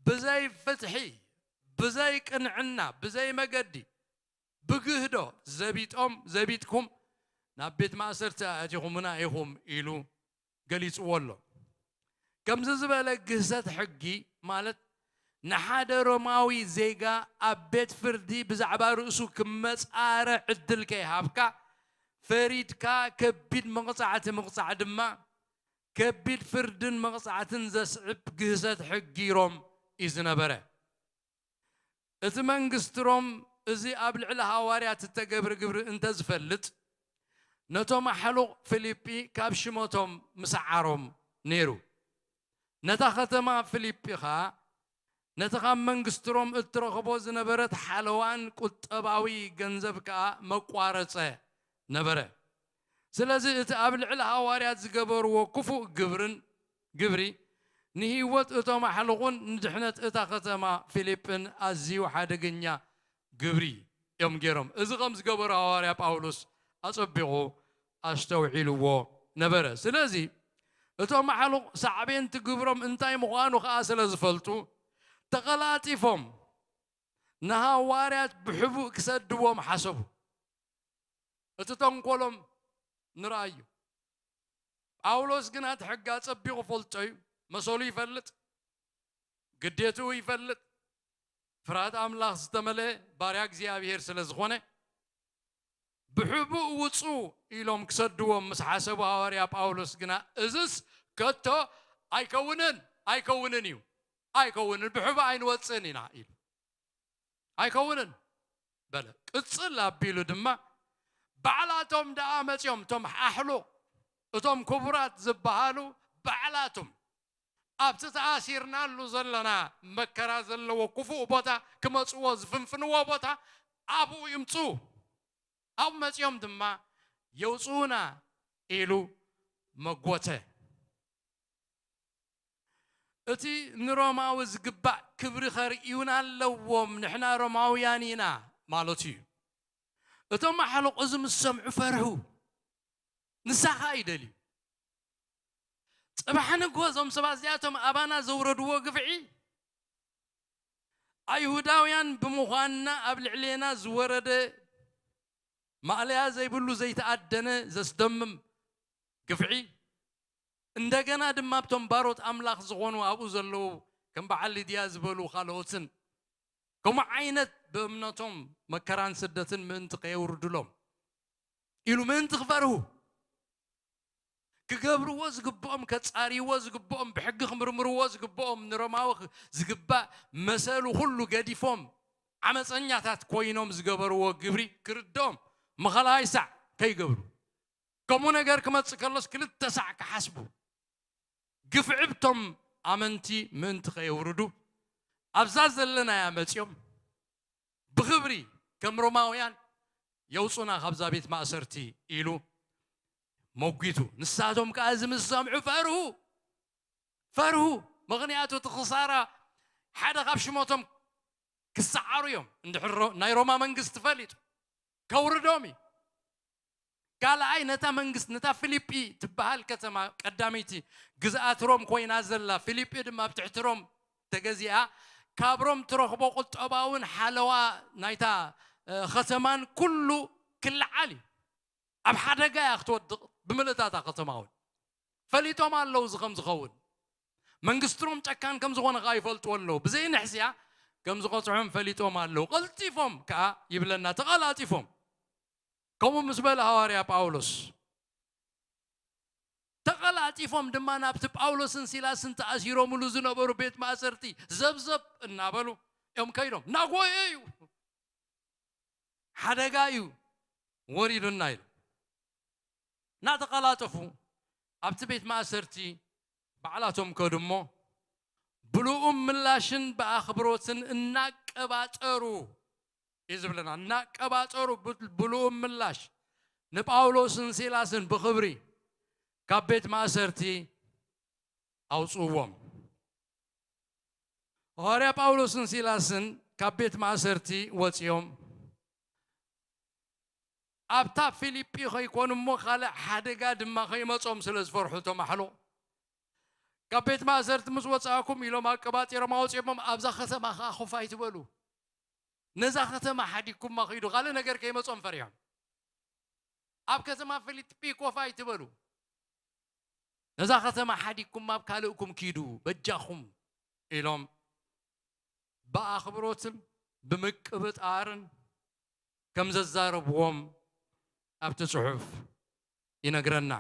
ብዘይ ፍትሒ፣ ብዘይ ቅንዕና፣ ብዘይ መገዲ፣ ብግህዶ ዘቢጦም፣ ዘቢጥኩም ናብ ቤት ማእሰርቲ ኣእቲኹምና ኢኹም ኢሉ ገሊጽዎ ኣሎ። ከምዚ ዝበለ ግህሰት ሕጊ ማለት ንሓደ ሮማዊ ዜጋ ኣብ ቤት ፍርዲ ብዛዕባ ርእሱ ክመጻረ ዕድል ከይሃብካ፣ ፈሪድካ ከቢድ መቕጻዕቲ ምቕጻዕ ድማ ከቢድ ፍርድን መቕጻዕትን ዘስዕብ ግህሰት ሕጊ ሮም እዩ ዝነበረ። እቲ መንግስቲ ሮም እዚ ኣብ ልዕሊ ሃዋርያት እተገብረ ግብሪ እንተ ዝፈልጥ፣ ነቶም ኣሕሉቕ ፊልጲ ካብ ሽመቶም ምስዓሮም ነይሩ። ነታ ኸተማ ፊልጲ ኸኣ ነቲ ካብ መንግስቲ ሮም እትረኽቦ ዝነበረት ሓለዋን ቁጠባዊ ገንዘብ ከኣ መቋረጸ ነበረ። ስለዚ እቲ ኣብ ልዕሊ ሃዋርያት ዝገበርዎ ክፉእ ግብርን ግብሪ ንህይወት እቶም ኣሕልቑን ንድሕነት እታ ኸተማ ፊልጲን ኣዝዩ ሓደገኛ ግብሪ እዮም ገይሮም። እዚ ከም ዝገበሩ ሃዋርያ ጳውሎስ ኣጸቢቑ ኣስተውዒልዎ ነበረ። ስለዚ እቶም ኣሕሉቕ ሳዕቤንቲ ግብሮም እንታይ ምዃኑ ኸኣ ስለ ዝፈልጡ ተቐላጢፎም ንሃዋርያት ብሕቡእ ክሰድዎም ሓሰቡ። እቲ ተንኮሎም ንርኣዮ። ጳውሎስ ግና እቲ ሕጊ ኣጸቢቑ ፈልጦ እዩ። መሰሉ ይፈልጥ፣ ግዴትኡ ይፈልጥ። ፍርሃት ኣምላኽ ዝተመልአ ባርያ እግዚኣብሔር ስለ ዝኾነ ብሕቡእ ውጹ ኢሎም ክሰድዎም ምስ ሓሰቡ ሃዋርያ ጳውሎስ ግና እዝስ ከቶ ኣይከውንን፣ ኣይከውንን እዩ፣ ኣይከውንን፣ ብሕቡእ ኣይንወጽእን ኢና ኢሉ። ኣይከውንን በለ። ቅጽል ኣቢሉ ድማ ባዕላቶም ደኣ መጺኦም፣ እቶም ኣሕሉቕ፣ እቶም ክቡራት ዝበሃሉ ባዕላቶም ኣብቲ ተኣሲርናሉ ዘለና መከራ ዘለዎ ክፉእ ቦታ ክመጽዎ ዝፍንፍንዎ ቦታ ኣብኡ ይምጽኡ። ኣብኡ መጺኦም ድማ የውጽኡና ኢሉ መጎተ። እቲ ንሮማዊ ዝግባእ ክብሪ ከርእዩና ኣለዎም፣ ንሕና ሮማውያን ኢና ማለቱ እዩ። እቶም ኣሕሉቕ እዚ ምስ ሰምዑ ፈርሁ። ንሳ ኸኣ ይደልዩ። ጽባሕ ንግሆ እዞም ሰባት እዚኣቶም ኣባና ዘውረድዎ ግፍዒ፣ ኣይሁዳውያን ብምዃንና ኣብ ልዕሌና ዝወረደ ማእለያ ዘይብሉ ዘይተኣደነ ዘስደምም ግፍዒ፣ እንደገና ድማ ኣብቶም ባሮት ኣምላኽ ዝኾኑ ኣብኡ ዘለዉ ከም በዓል ሊድያ ዝበሉ ካልኦትን ከምኡ ዓይነት ብእምነቶም መከራን ስደትን ምእንቲ ከየውርድሎም ኢሉ ምእንቲ ክፈርሁ ክገብርዎ ዝግብኦም፣ ከጻርይዎ ዝግብኦም፣ ብሕጊ ክምርምርዎ ዝግብኦም፣ ንሮማዊ ዝግባእ መሰሉ ኩሉ ገዲፎም ዓመፀኛታት ኮይኖም ዝገበርዎ ግብሪ ክርድኦም ምኸላይ ሳዕ ከይገብሩ፣ ከምኡ ነገር ክመጽእ ከሎስ ክልተ ሳዕ ክሓስቡ፣ ግፍዒ ብቶም ኣመንቲ ምእንቲ ከየውርዱ ኣብዛ ዘለናያ መጺኦም ብኽብሪ ከም ሮማውያን የውጹና ካብዛ ቤት ማእሰርቲ ኢሉ መጒቱ። ንሳቶም ከኣ እዚ ምስ ሰምዑ ፈርሁ፣ ፈርሁ። ምኽንያቱ እቲ ክሳራ ሓደ ካብ ሽሞቶም ክሰዓሩ እዮም። እንድሕር ሮ-፣ ናይ ሮማ መንግስቲ ፈሊጡ ከውርዶም እዩ። ካልኣይ ነታ መንግስቲ፣ ነታ ፊሊጲ ትበሃል ከተማ ቀዳመይቲ ግዝኣት ሮም ኮይና ዘላ፣ ፊሊጲ ድማ ኣብ ትሕቲ ሮም ተገዚኣ፣ ካብ ሮም ትረኽቦ ቁጠባውን ሓለዋ ናይታ፣ እ፣ ከተማን ኩሉ ክለዓል እዩ። ኣብ ሓደጋ እያ ክትወድቕ ብምልእታታ ከተማ እውን። ፈሊጦም ኣለዉ እዚ ከም ዝኸውን። መንግስቲ ሮም ጨካን ከም ዝኾነ ከኣ ይፈልጥዎ ኣለዉ። ብዘይ ንሕስያ ከም ዝቐጽዖም ፈሊጦም ኣለዉ። ቀልጢፎም ከኣ ይብለና፣ ተቐላጢፎም። ከምኡ ምስ በለ ሃዋርያ ጳውሎስ፣ ተቐላጢፎም ድማ ናብቲ ጳውሎስን ሲላስን ተኣሲሮምሉ ዝነበሩ ቤት ማእሰርቲ ዘብዘብ እናበሉ እዮም ከይዶም። ናጎየ እዩ፣ ሓደጋ እዩ ወሪዱና ኢሉ። እናተቐላጠፉ ኣብቲ ቤት ማእሰርቲ ባዕላቶም ከዱ እሞ፣ ብልኡም ምላሽን ብኣኽብሮትን እናቀባጠሩ እዩ ዝብለና። እናቀባጠሩ ብ- ብልኡም ምላሽ ንጳውሎስን ሲላስን ብኽብሪ ካብ ቤት ማእሰርቲ ኣውፅዎም። ሃዋርያ ጳውሎስን ሲላስን ካብ ቤት ማእሰርቲ ወፂኦም ኣብታ ፊልጲ ከይኮኑ እሞ ካልእ ሓደጋ ድማ ከይመጾም ስለ ዝፈርሑ እቶም ኣሕሎ፣ ካብ ቤት ማእሰርቲ ምስ ወጻእኩም ኢሎም ኣቀባጢሮም ኣውጺኦሞም፣ ኣብዛ ከተማ ከኣ ኮፍ ኣይትበሉ። ነዛ ከተማ ሓዲግኩማ ኺዱ፣ ካልእ ነገር ከይመጾም ፈሪሖም። ኣብ ከተማ ፊልጲ ኮፍ ኣይትበሉ። ነዛ ከተማ ሓዲግኩም ኣብ ካልእኩም ኪዱ በጃኹም ኢሎም ብኣኽብሮትን ብምቅብጣርን ከም ዘዛረብዎም ኣብቲ ጽሑፍ ይነግረና።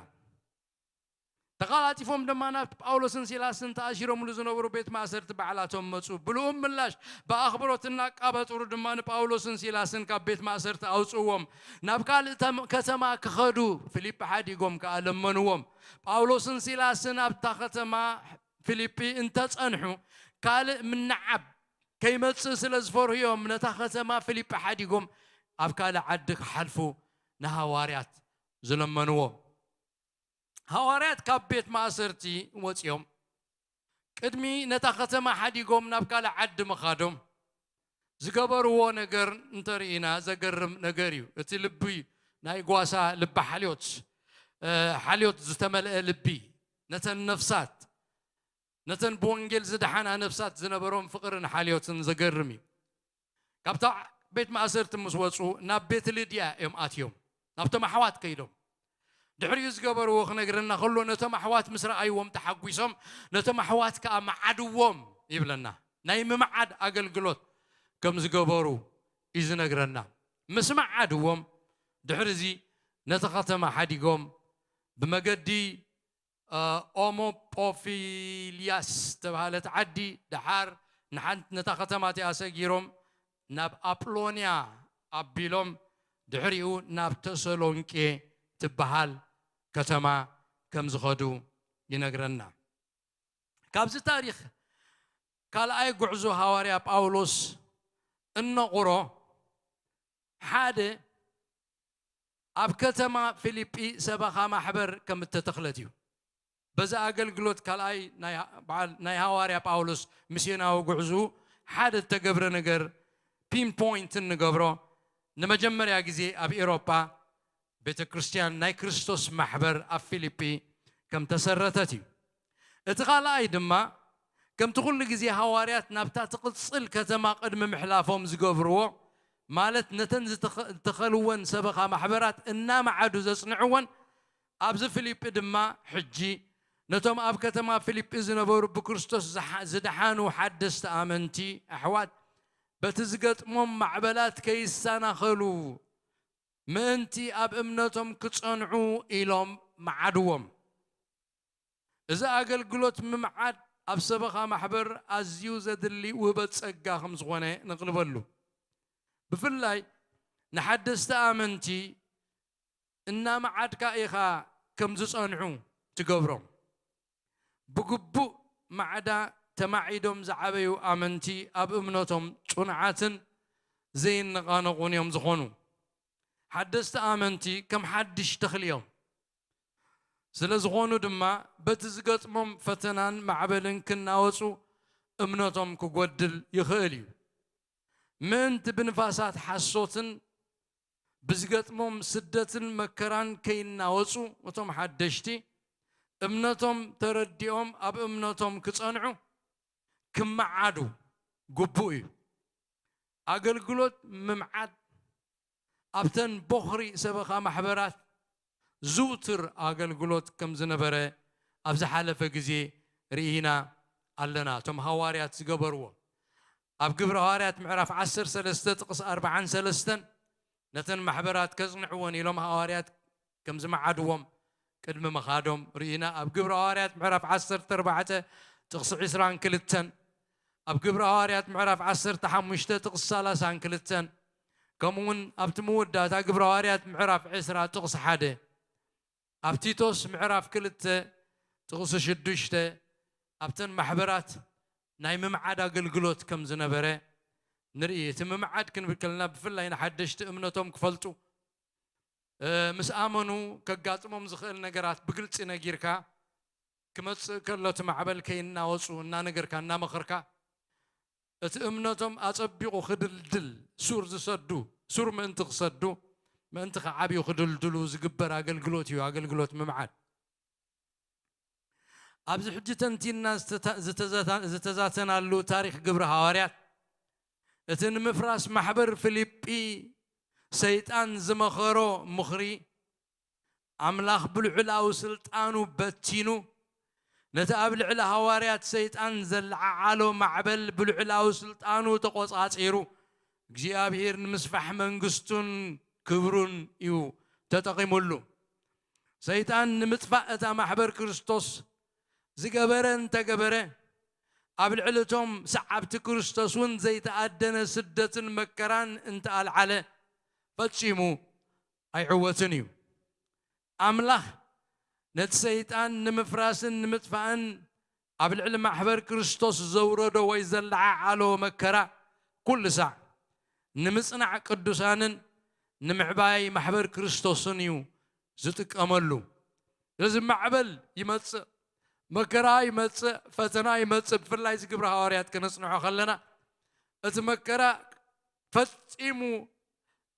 ተቓላጢፎም ድማ ናብ ጳውሎስን ሲላስን ተኣሲሮምሉ ዝነበሩ ቤት ማእሰርቲ ባዕላቶም መጹ። ብልኡም ምላሽ ብኣኽብሮት እናቃበጥሩ ድማ ንጳውሎስን ሲላስን ካብ ቤት ማእሰርቲ ኣውጽእዎም። ናብ ካልእ ተም- ከተማ ክኸዱ ፊልጲ ሓዲጎም ከኣ ለመንዎም። ጳውሎስን ሲላስን ኣብታ ከተማ ፊልጲ እንተጸንሑ ካልእ ምንዓብ ከይመጽእ ስለ ዝፈርሁ እዮም ነታ ከተማ ፊልጲ ሓዲጎም ኣብ ካልእ ዓዲ ክሓልፉ ንሃዋርያት ዝለመንዎም። ሃዋርያት ካብ ቤት ማእሰርቲ ወጺኦም ቅድሚ ነታ ከተማ ሓዲጎም ናብ ካልእ ዓዲ ምኻዶም ዝገበርዎ ነገር እንተርኢና ዘገርም ነገር እዩ። እቲ ልቢ ናይ ጓሳ ልቢ ሓልዮት እ፣ ሓልዮት ዝተመልአ ልቢ ነተን ነፍሳት ነተን ብወንጌል ዝደሓና ነፍሳት ዝነበሮም ፍቕርን ሓልዮትን ዘገርም እዩ። ካብታ ቤት ማእሰርቲ ምስ ወጹ ናብ ቤት ልድያ እዮም ኣትዮም። ናብቶም ኣሕዋት ከይዶም ድሕሪኡ ዝገበርዎ ክነግረና ከሎ ነቶም ኣሕዋት ምስ ረኣይዎም ተሓጒሶም ነቶም ኣሕዋት ከኣ መዓድዎም ይብለና። ናይ ምምዓድ ኣገልግሎት ከም ዝገበሩ እዩ ዝነግረና። ምስ መዓድዎም ድሕሪ እዚ ነቲ ከተማ ሓዲጎም ብመገዲ ኦሞጶፊልያስ ዝተባህለት ዓዲ ደሓር ንሓንቲ ነታ ከተማ እቲኣ ሰጊሮም ናብ ኣጵሎንያ ኣቢሎም ድሕሪኡ ናብ ተሰሎንቄ ትበሃል ከተማ ከም ዝኸዱ ይነግረና። ካብዚ ታሪኽ ካልኣይ ጉዕዞ ሃዋርያ ጳውሎስ እነቑሮ ሓደ ኣብ ከተማ ፊልጲ ሰበኻ ማሕበር ከም እተተኽለት እዩ። በዚ ኣገልግሎት ካልኣይ ናይ በዓል ናይ ሃዋርያ ጳውሎስ ሚስዮናዊ ጉዕዝኡ ሓደ እተገብረ ነገር ፒንፖይንት እንገብሮ ንመጀመርያ ግዜ ኣብ ኤውሮጳ ቤተ ክርስቲያን ናይ ክርስቶስ ማሕበር ኣብ ፊልጲ ከም ተሰረተት እዩ። እቲ ካልኣይ ድማ ከምቲ ኩሉ ግዜ ሃዋርያት ናብታ ትቕጽል ከተማ ቅድሚ ምሕላፎም ዝገብርዎ ማለት ነተን ዝተኸልወን ሰበኻ ማሕበራት እናመዓዱ ዘጽንዕወን ኣብዚ ፊልጲ ድማ ሕጂ ነቶም ኣብ ከተማ ፊልጲ ዝነበሩ ብክርስቶስ ዝደሓኑ ሓደስቲ ኣመንቲ ኣሕዋት በቲ ዝገጥሞም ማዕበላት ከይሰናኸሉ ምእንቲ ኣብ እምነቶም ክጸንዑ ኢሎም መዓድዎም። እዚ ኣገልግሎት ምምዓድ ኣብ ሰበኻ ማሕበር ኣዝዩ ዘድሊ ውህበት ጸጋ ከም ዝኾነ ንቕልበሉ። ብፍላይ ንሓደስቲ ኣመንቲ እናመዓድካ ኢኻ ከም ዝጸንሑ ትገብሮም። ብግቡእ ማዕዳ ተማዒዶም ዝዓበዩ ኣመንቲ ኣብ እምነቶም ጽኑዓትን ዘይነቓነቑን እዮም ዝኾኑ። ሓደስቲ ኣመንቲ ከም ሓድሽ ተኽሊ እዮም። ስለ ዝኾኑ ድማ በቲ ዝገጥሞም ፈተናን ማዕበልን ክናወጹ እምነቶም ክጎድል ይኽእል እዩ። ምእንቲ ብንፋሳት ሓሶትን ብዝገጥሞም ስደትን መከራን ከይናወጹ እቶም ሓደሽቲ እምነቶም ተረዲኦም ኣብ እምነቶም ክጸንዑ ክመዓዱ ግቡእ እዩ። ኣገልግሎት ምምዓድ ኣብተን ቦኽሪ ሰበኻ ማሕበራት ዝውትር ኣገልግሎት ከም ዝነበረ ኣብ ዝሓለፈ ግዜ ርኢና ኣለና። እቶም ሃዋርያት ዝገበርዎ ኣብ ግብሪ ሃዋርያት ምዕራፍ ዓሰርተ ሰለስተ ጥቕስ ኣርብዓን ሰለስተን ነተን ማሕበራት ከጽንዕወን ኢሎም ሃዋርያት ከም ዝመዓድዎም ቅድሚ ምኻዶም ርኢና። ኣብ ግብሪ ሃዋርያት ምዕራፍ ዓሰርተ ኣርባዕተ ጥቕሲ ዕስራን ክልተን ኣብ ግብሪ ሃዋርያት ምዕራፍ ዓሰርተ ሓሙሽተ ጥቕሲ ሰላሳን ክልተን ከምኡ እውን ኣብቲ መወዳእታ ግብሪ ሃዋርያት ምዕራፍ ዕስራ ጥቕሲ ሓደ ኣብ ቲቶስ ምዕራፍ ክልተ ጥቕሲ ሽዱሽተ ኣብተን ማሕበራት ናይ ምምዓድ ኣገልግሎት ከም ዝነበረ ንርኢ። እቲ ምምዓድ ክንብል ከለና ብፍላይ ንሓደሽቲ እምነቶም ክፈልጡ፣ እ፣ ምስ ኣመኑ ከጋጥሞም ዝኽእል ነገራት ብግልጺ ነጊርካ፣ ክመጽእ ከሎ እቲ ማዕበል ከይናወጹ እናነገርካ እናመኸርካ፣ እቲ እምነቶም ኣጸቢቑ ክድልድል፣ ሱር ዝሰዱ፣ ሱር ምእንቲ ክሰዱ፣ ምእንቲ ክዓብዩ ክድልድሉ ዝግበር ኣገልግሎት እዩ፣ ኣገልግሎት ምምዓድ። ኣብዚ ሕጂ ተንቲና ዝተታ-፣ ዝተዛታ-፣ ዝተዛተናሉ ታሪኽ ግብሪ ሃዋርያት፣ እቲ ንምፍራስ ማሕበር ፊልጲ ሰይጣን ዝመኸሮ ምኽሪ፣ ኣምላኽ ብልዑላዊ ስልጣኑ በቲኑ፣ ነቲ ኣብ ልዕሊ ሃዋርያት ሰይጣን ዘለዓዓሎ ማዕበል ብልዑላዊ ስልጣኑ ተቖጻጺሩ፣ እግዚኣብሔር ንምስፋሕ መንግስቱን ክብሩን እዩ ተጠቒሙሉ። ሰይጣን ንምጥፋእ እታ ማሕበር ክርስቶስ ዝገበረ እንተገበረ፣ ኣብ ልዕሊ እቶም ሰዓብቲ ክርስቶስ እውን ዘይተኣደነ ስደትን መከራን እንተኣልዓለ፣ ፈጺሙ ኣይዕወትን እዩ። ኣምላኽ ነቲ ሰይጣን ንምፍራስን ንምጥፋእን ኣብ ልዕሊ ማሕበር ክርስቶስ ዘውረዶ ወይ ዘለዓዓሎ መከራ ኩሉ ሳዕ ንምጽናዕ ቅዱሳንን ንምዕባይ ማሕበር ክርስቶስን እዩ ዝጥቀመሉ። ስለዚ ማዕበል ይመጽእ፣ መከራ ይመጽእ፣ ፈተና ይመጽእ። ብፍላይ እዚ ግብሪ ሃዋርያት ከነጽንዖ ከለና፣ እቲ መከራ ፈጺሙ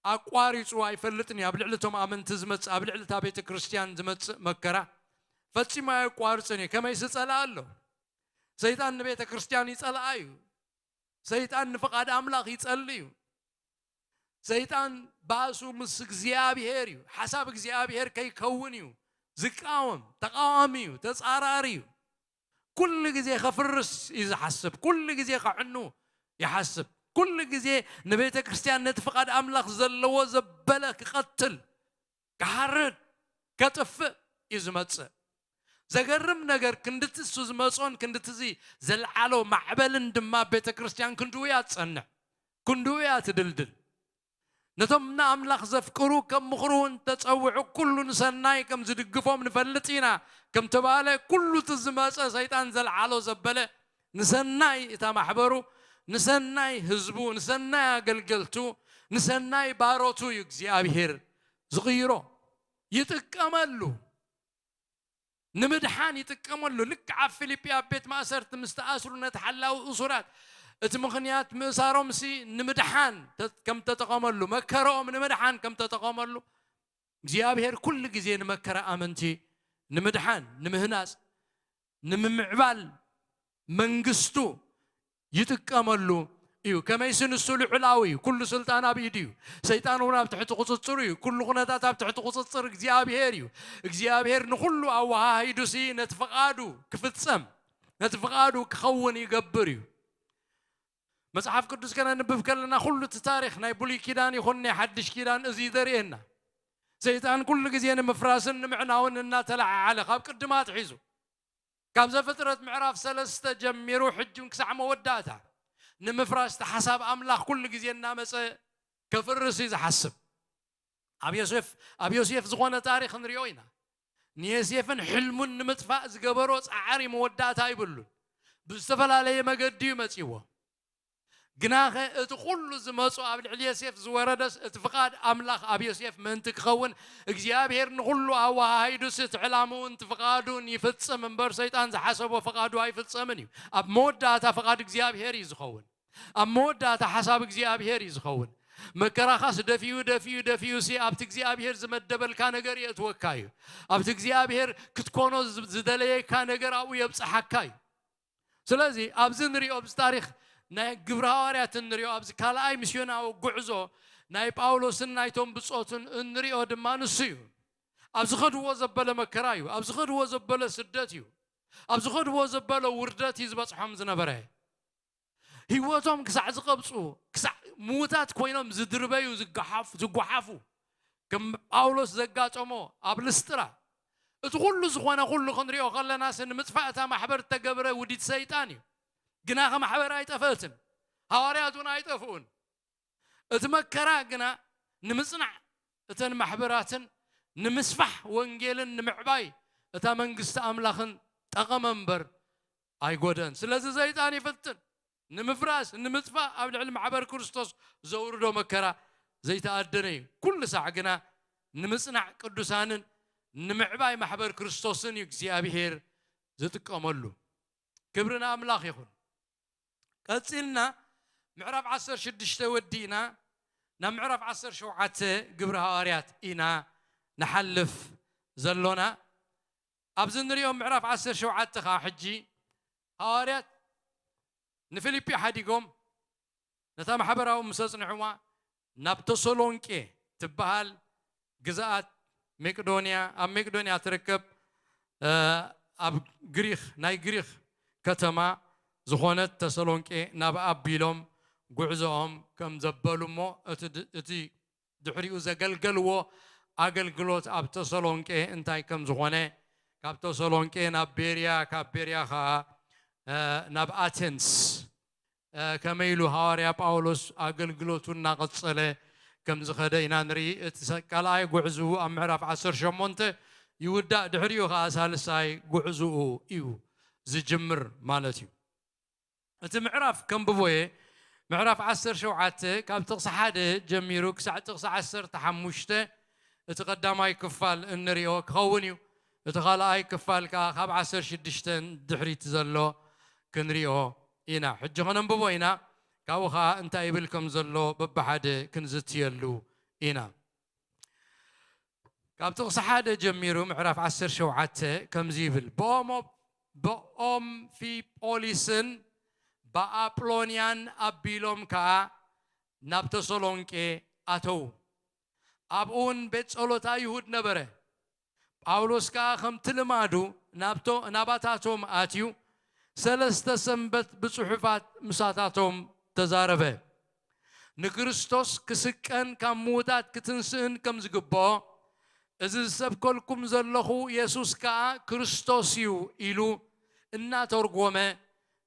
ኣቋሪጹ ኣይፈልጥን እዩ። ኣብ ልዕሊ እቶም ኣመንቲ ዝመጽእ፣ ኣብ ልዕሊ እታ ቤተ ክርስቲያን ዝመጽእ መከራ ፈጺሙ ኣየቋርጽን እዩ። ከመይሲ ጸላእ ኣሎ። ሰይጣን ንቤተ ክርስቲያን ይጸልኣ እዩ። ሰይጣን ንፍቓድ ኣምላኽ ይጸሊ እዩ። ሰይጣን ባእሱ ምስ እግዚኣብሔር እዩ። ሓሳብ እግዚኣብሔር ከይከውን እዩ ዝቃወም። ተቃዋሚ እዩ፣ ተጻራሪ እዩ። ኩሉ ግዜ ከፍርስ እዩ ዝሓስብ። ኩሉ ግዜ ከዕኑ ይሓስብ። ኩሉ ግዜ ንቤተ ክርስቲያን ነቲ ፍቓድ ኣምላኽ ዘለዎ ዘበለ ክቐትል፣ ክሓርድ፣ ከጥፍእ እዩ ዝመጽእ። ዘገርም ነገር፣ ክንድቲ እሱ ዝመጾን ክንድቲ እዚ ዘልዓሎ ማዕበልን ድማ ቤተ ክርስቲያን ክንድኡ እያ ትጸንዕ፣ ክንድኡ እያ ትድልድል። ነቶም ንኣምላኽ ዘፍቅሩ ከም ምኽሩ እውን ተጸውዑ፣ ኩሉ ንሰናይ ከም ዝድግፎም ንፈልጥ ኢና ከም ተባለ፣ ኩሉ እቲ ዝመጸ ሰይጣን ዘልዓሎ ዘበለ ንሰናይ እታ ማሕበሩ፣ ንሰናይ ህዝቡ፣ ንሰናይ ኣገልገልቱ፣ ንሰናይ ባሮቱ እዩ እግዚኣብሔር ዝቕይሮ፣ ይጥቀመሉ። ንምድሓን ይጥቀመሉ። ልክዕ ኣብ ፊልጲ ኣብ ቤት ማእሰርቲ ምስ ተኣስሩ ነቲ ሓላዊ እሱራት፣ እቲ ምኽንያት ምእሳሮምሲ ንምድሓን ተ-፣ ከም ተጠቐመሉ፣ መከረኦም ንምድሓን ከም ተጠቐመሉ፣ እግዚኣብሔር ኩሉ ግዜ ንመከራ ኣመንቲ ንምድሓን፣ ንምህናጽ፣ ንምምዕባል መንግስቱ ይጥቀመሉ እዩ። ከመይሲ ንሱ ልዑላዊ እዩ። ኩሉ ስልጣን ኣብ ኢዱ እዩ። ሰይጣን እውን ኣብ ትሕቲ ቁጽጽሩ እዩ። ኩሉ ኩነታት ኣብ ትሕቲ ቁጽጽር እግዚኣብሔር እዩ። እግዚኣብሔር ንኹሉ ኣወሃሂዱሲ ነቲ ፍቓዱ ክፍጸም፣ ነቲ ፍቓዱ ክኸውን ይገብር እዩ። መጽሓፍ ቅዱስ ከነንብብ ከለና ኩሉ እቲ ታሪኽ ናይ ብሉይ ኪዳን ይኹን ናይ ሓድሽ ኪዳን እዚ ይደርእየና። ሰይጣን ኩሉ ግዜ ንምፍራስን ንምዕናውን እናተለዓዓለ ካብ ቅድም ኣትሒዙ ካብ ዘፍጥረት ምዕራፍ ሰለስተ ጀሚሩ ሕጂ ክሳዕ መወዳእታ ንምፍራስ እቲ ሓሳብ ኣምላኽ ኩሉ ግዜ እናመጸ ከፍርስ እዩ ዝሓስብ። ኣብ ዮሴፍ፣ ኣብ ዮሴፍ ዝኾነ ታሪኽ ንሪኦ ኢና። ንዮሴፍን ሕልሙን ንምጥፋእ ዝገበሮ ጻዕሪ መወዳእታ ይብሉን። ብዝተፈላለየ መገዲ እዩ መጺዎ። ግናኸ እቲ ኩሉ ዝመጾ ኣብ ልዕሊ ዮሴፍ ዝወረደስ እቲ ፍቓድ ኣምላኽ ኣብ ዮሴፍ ምእንቲ ክኸውን እግዚኣብሔር ንኹሉ ኣወሃሂዱስ እቲ ዕላምኡ እቲ ፍቓዱን ይፍጽም እምበር ሰይጣን ዝሓሰቦ ፍቓዱ ኣይፍጸምን እዩ። ኣብ መወዳእታ ፍቓድ እግዚኣብሔር እዩ ዝኸውን። ኣብ መወዳእታ ሓሳብ እግዚኣብሔር እዩ ዝኸውን። መከራኻስ ደፊኡ ደፊኡ ደፊኡ ሲ ኣብቲ እግዚኣብሔር ዝመደበልካ ነገር የእትወካ እዩ። ኣብቲ እግዚኣብሔር ክትኮኖ ዝ-፣ ዝደለየካ ነገር ኣብኡ የብጽሓካ እዩ። ስለዚ ኣብዚ ንሪኦ፣ ኣብዚ ታሪኽ ናይ ግብረ ሃዋርያት እንሪኦ፣ ኣብዚ ካልኣይ ሚስዮናዊ ጉዕዞ ናይ ጳውሎስን ናይቶም ብጾቱን እንሪኦ ድማ ንሱ እዩ። ኣብ ዝኸድዎ ዘበለ መከራ እዩ። ኣብ ዝኸድዎ ዘበለ ስደት እዩ። ኣብ ዝኸድዎ ዘበለ ውርደት እዩ ዝበጽሖም ዝነበረ። ህይወቶም ክሳዕ ዝቐብጹ፣ ክሳዕ ምዉታት ኮይኖም ዝድርበዩ፣ ዝገሓፍ-፣ ዝጓሓፉ፣ ከም ጳውሎስ ዘጋጠሞ ኣብ ልስጥራ፣ እቲ ኩሉ ዝኾነ ኩሉ ክንሪኦ ከለናስ ንምጥፋእ እታ ማሕበር እተገብረ ውዲት ሰይጣን እዩ። ግናኸ ማሕበር ኣይጠፈእትን፣ ሃዋርያት እውን ኣይጠፍኡን። እቲ መከራ ግና ንምጽናዕ እተን ማሕበራትን ንምስፋሕ ወንጌልን ንምዕባይ እታ መንግስቲ ኣምላኽን ጠቐመ እምበር ኣይጎደን። ስለዚ ሰይጣን ይፍትን ንምፍራስ፣ ንምጥፋእ ኣብ ልዕሊ ማሕበር ክርስቶስ ዘውርዶ መከራ ዘይተኣደነ እዩ። ኩሉ ሳዕ ግና ንምጽናዕ ቅዱሳንን ንምዕባይ ማሕበር ክርስቶስን እዩ እግዚኣብሔር ዝጥቀመሉ። ክብሪ ንኣምላኽ ይኹን። ቀጺልና ምዕራፍ ዓሰርተ ሽዱሽተ ወዲእና ናብ ምዕራፍ ዓሰርተ ሸውዓተ ግብሪ ሃዋርያት ኢና ንሓልፍ ዘሎና። ኣብዚ ንሪኦ ምዕራፍ ዓሰርተ ሸውዓተ ኸዓ ሕጂ ሃዋርያት ንፊልጲ ሓዲጎም ነታ ማሕበራዊ ምስ ኣጽንዕዋ ናብ ተሰሎንቄ ትበሃል ግዝኣት መቄዶንያ፣ ኣብ መቄዶንያ ትርከብ፣ እ፣ ኣብ ግሪኽ፣ ናይ ግሪኽ ከተማ ዝኾነት ተሰሎንቄ ናብ ኣቢሎም ጉዕዞኦም ከም ዘበሉ እሞ እቲ ድ-፣ እቲ ድሕሪኡ ዘገልገልዎ ኣገልግሎት ኣብ ተሰሎንቄ እንታይ ከም ዝኾነ፣ ካብ ተሰሎንቄ ናብ ቤርያ፣ ካብ ቤርያ ኸዓ፣ እ፣ ናብ ኣቴንስ፣ እ፣ ከመይ ኢሉ ሃዋርያ ጳውሎስ ኣገልግሎቱ እናቐጸለ ከም ዝኸደ ኢና ንርኢ። እቲ ሰ-፣ ካልኣይ ጉዕዝኡ ኣብ ምዕራፍ ዓሰርተ ሸሞንተ ይውዳእ፣ ድሕሪኡ ኸዓ ሳልሳይ ጉዕዝኡ እዩ ዝጅምር ማለት እዩ። እቲ ምዕራፍ ከንብቦ እየ። ምዕራፍ ዓሰርተ ሸውዓተ ካብ ጥቕሲ ሓደ ጀሚሩ ክሳዕ ጥቕሲ ዓሰርተ ሓሙሽተ እቲ ቀዳማይ ክፋል እንሪኦ ክኸውን እዩ። እቲ ካልኣይ ክፋል ከኣ ካብ ዓሰርተ ሽዱሽተ ድሕሪት ዘሎ ክንሪኦ ኢና። ሕጂ ከነንብቦ ኢና። ካብኡ ከኣ እንታይ ይብል ከም ዘሎ በብሓደ ክንዝትየሉ ኢና። ካብ ጥቕሲ ሓደ ጀሚሩ ምዕራፍ ዓሰርተ ሸውዓተ ከምዚ ይብል፣ ብኦሞ-፣ ብኦምፊጶሊስን ብኣጵሎንያን ኣቢሎም ከኣ ናብ ተሰሎንቄ ኣተዉ። ኣብኡ እውን ቤት ጸሎት ኣይሁድ ነበረ። ጳውሎስ ከኣ ከምቲ ልማዱ ናብቶ-፣ ናባታቶም ኣትዩ፣ ሰለስተ ሰንበት ብጽሑፋት ምሳታቶም ተዛረበ። ንክርስቶስ ክስቀን ካብ ምዉታት ክትንስእን ከም ዝግብኦ፣ እዚ ዝሰብከልኩም ዘለኹ የሱስ ከኣ ክርስቶስ እዩ ኢሉ እናተርጎመ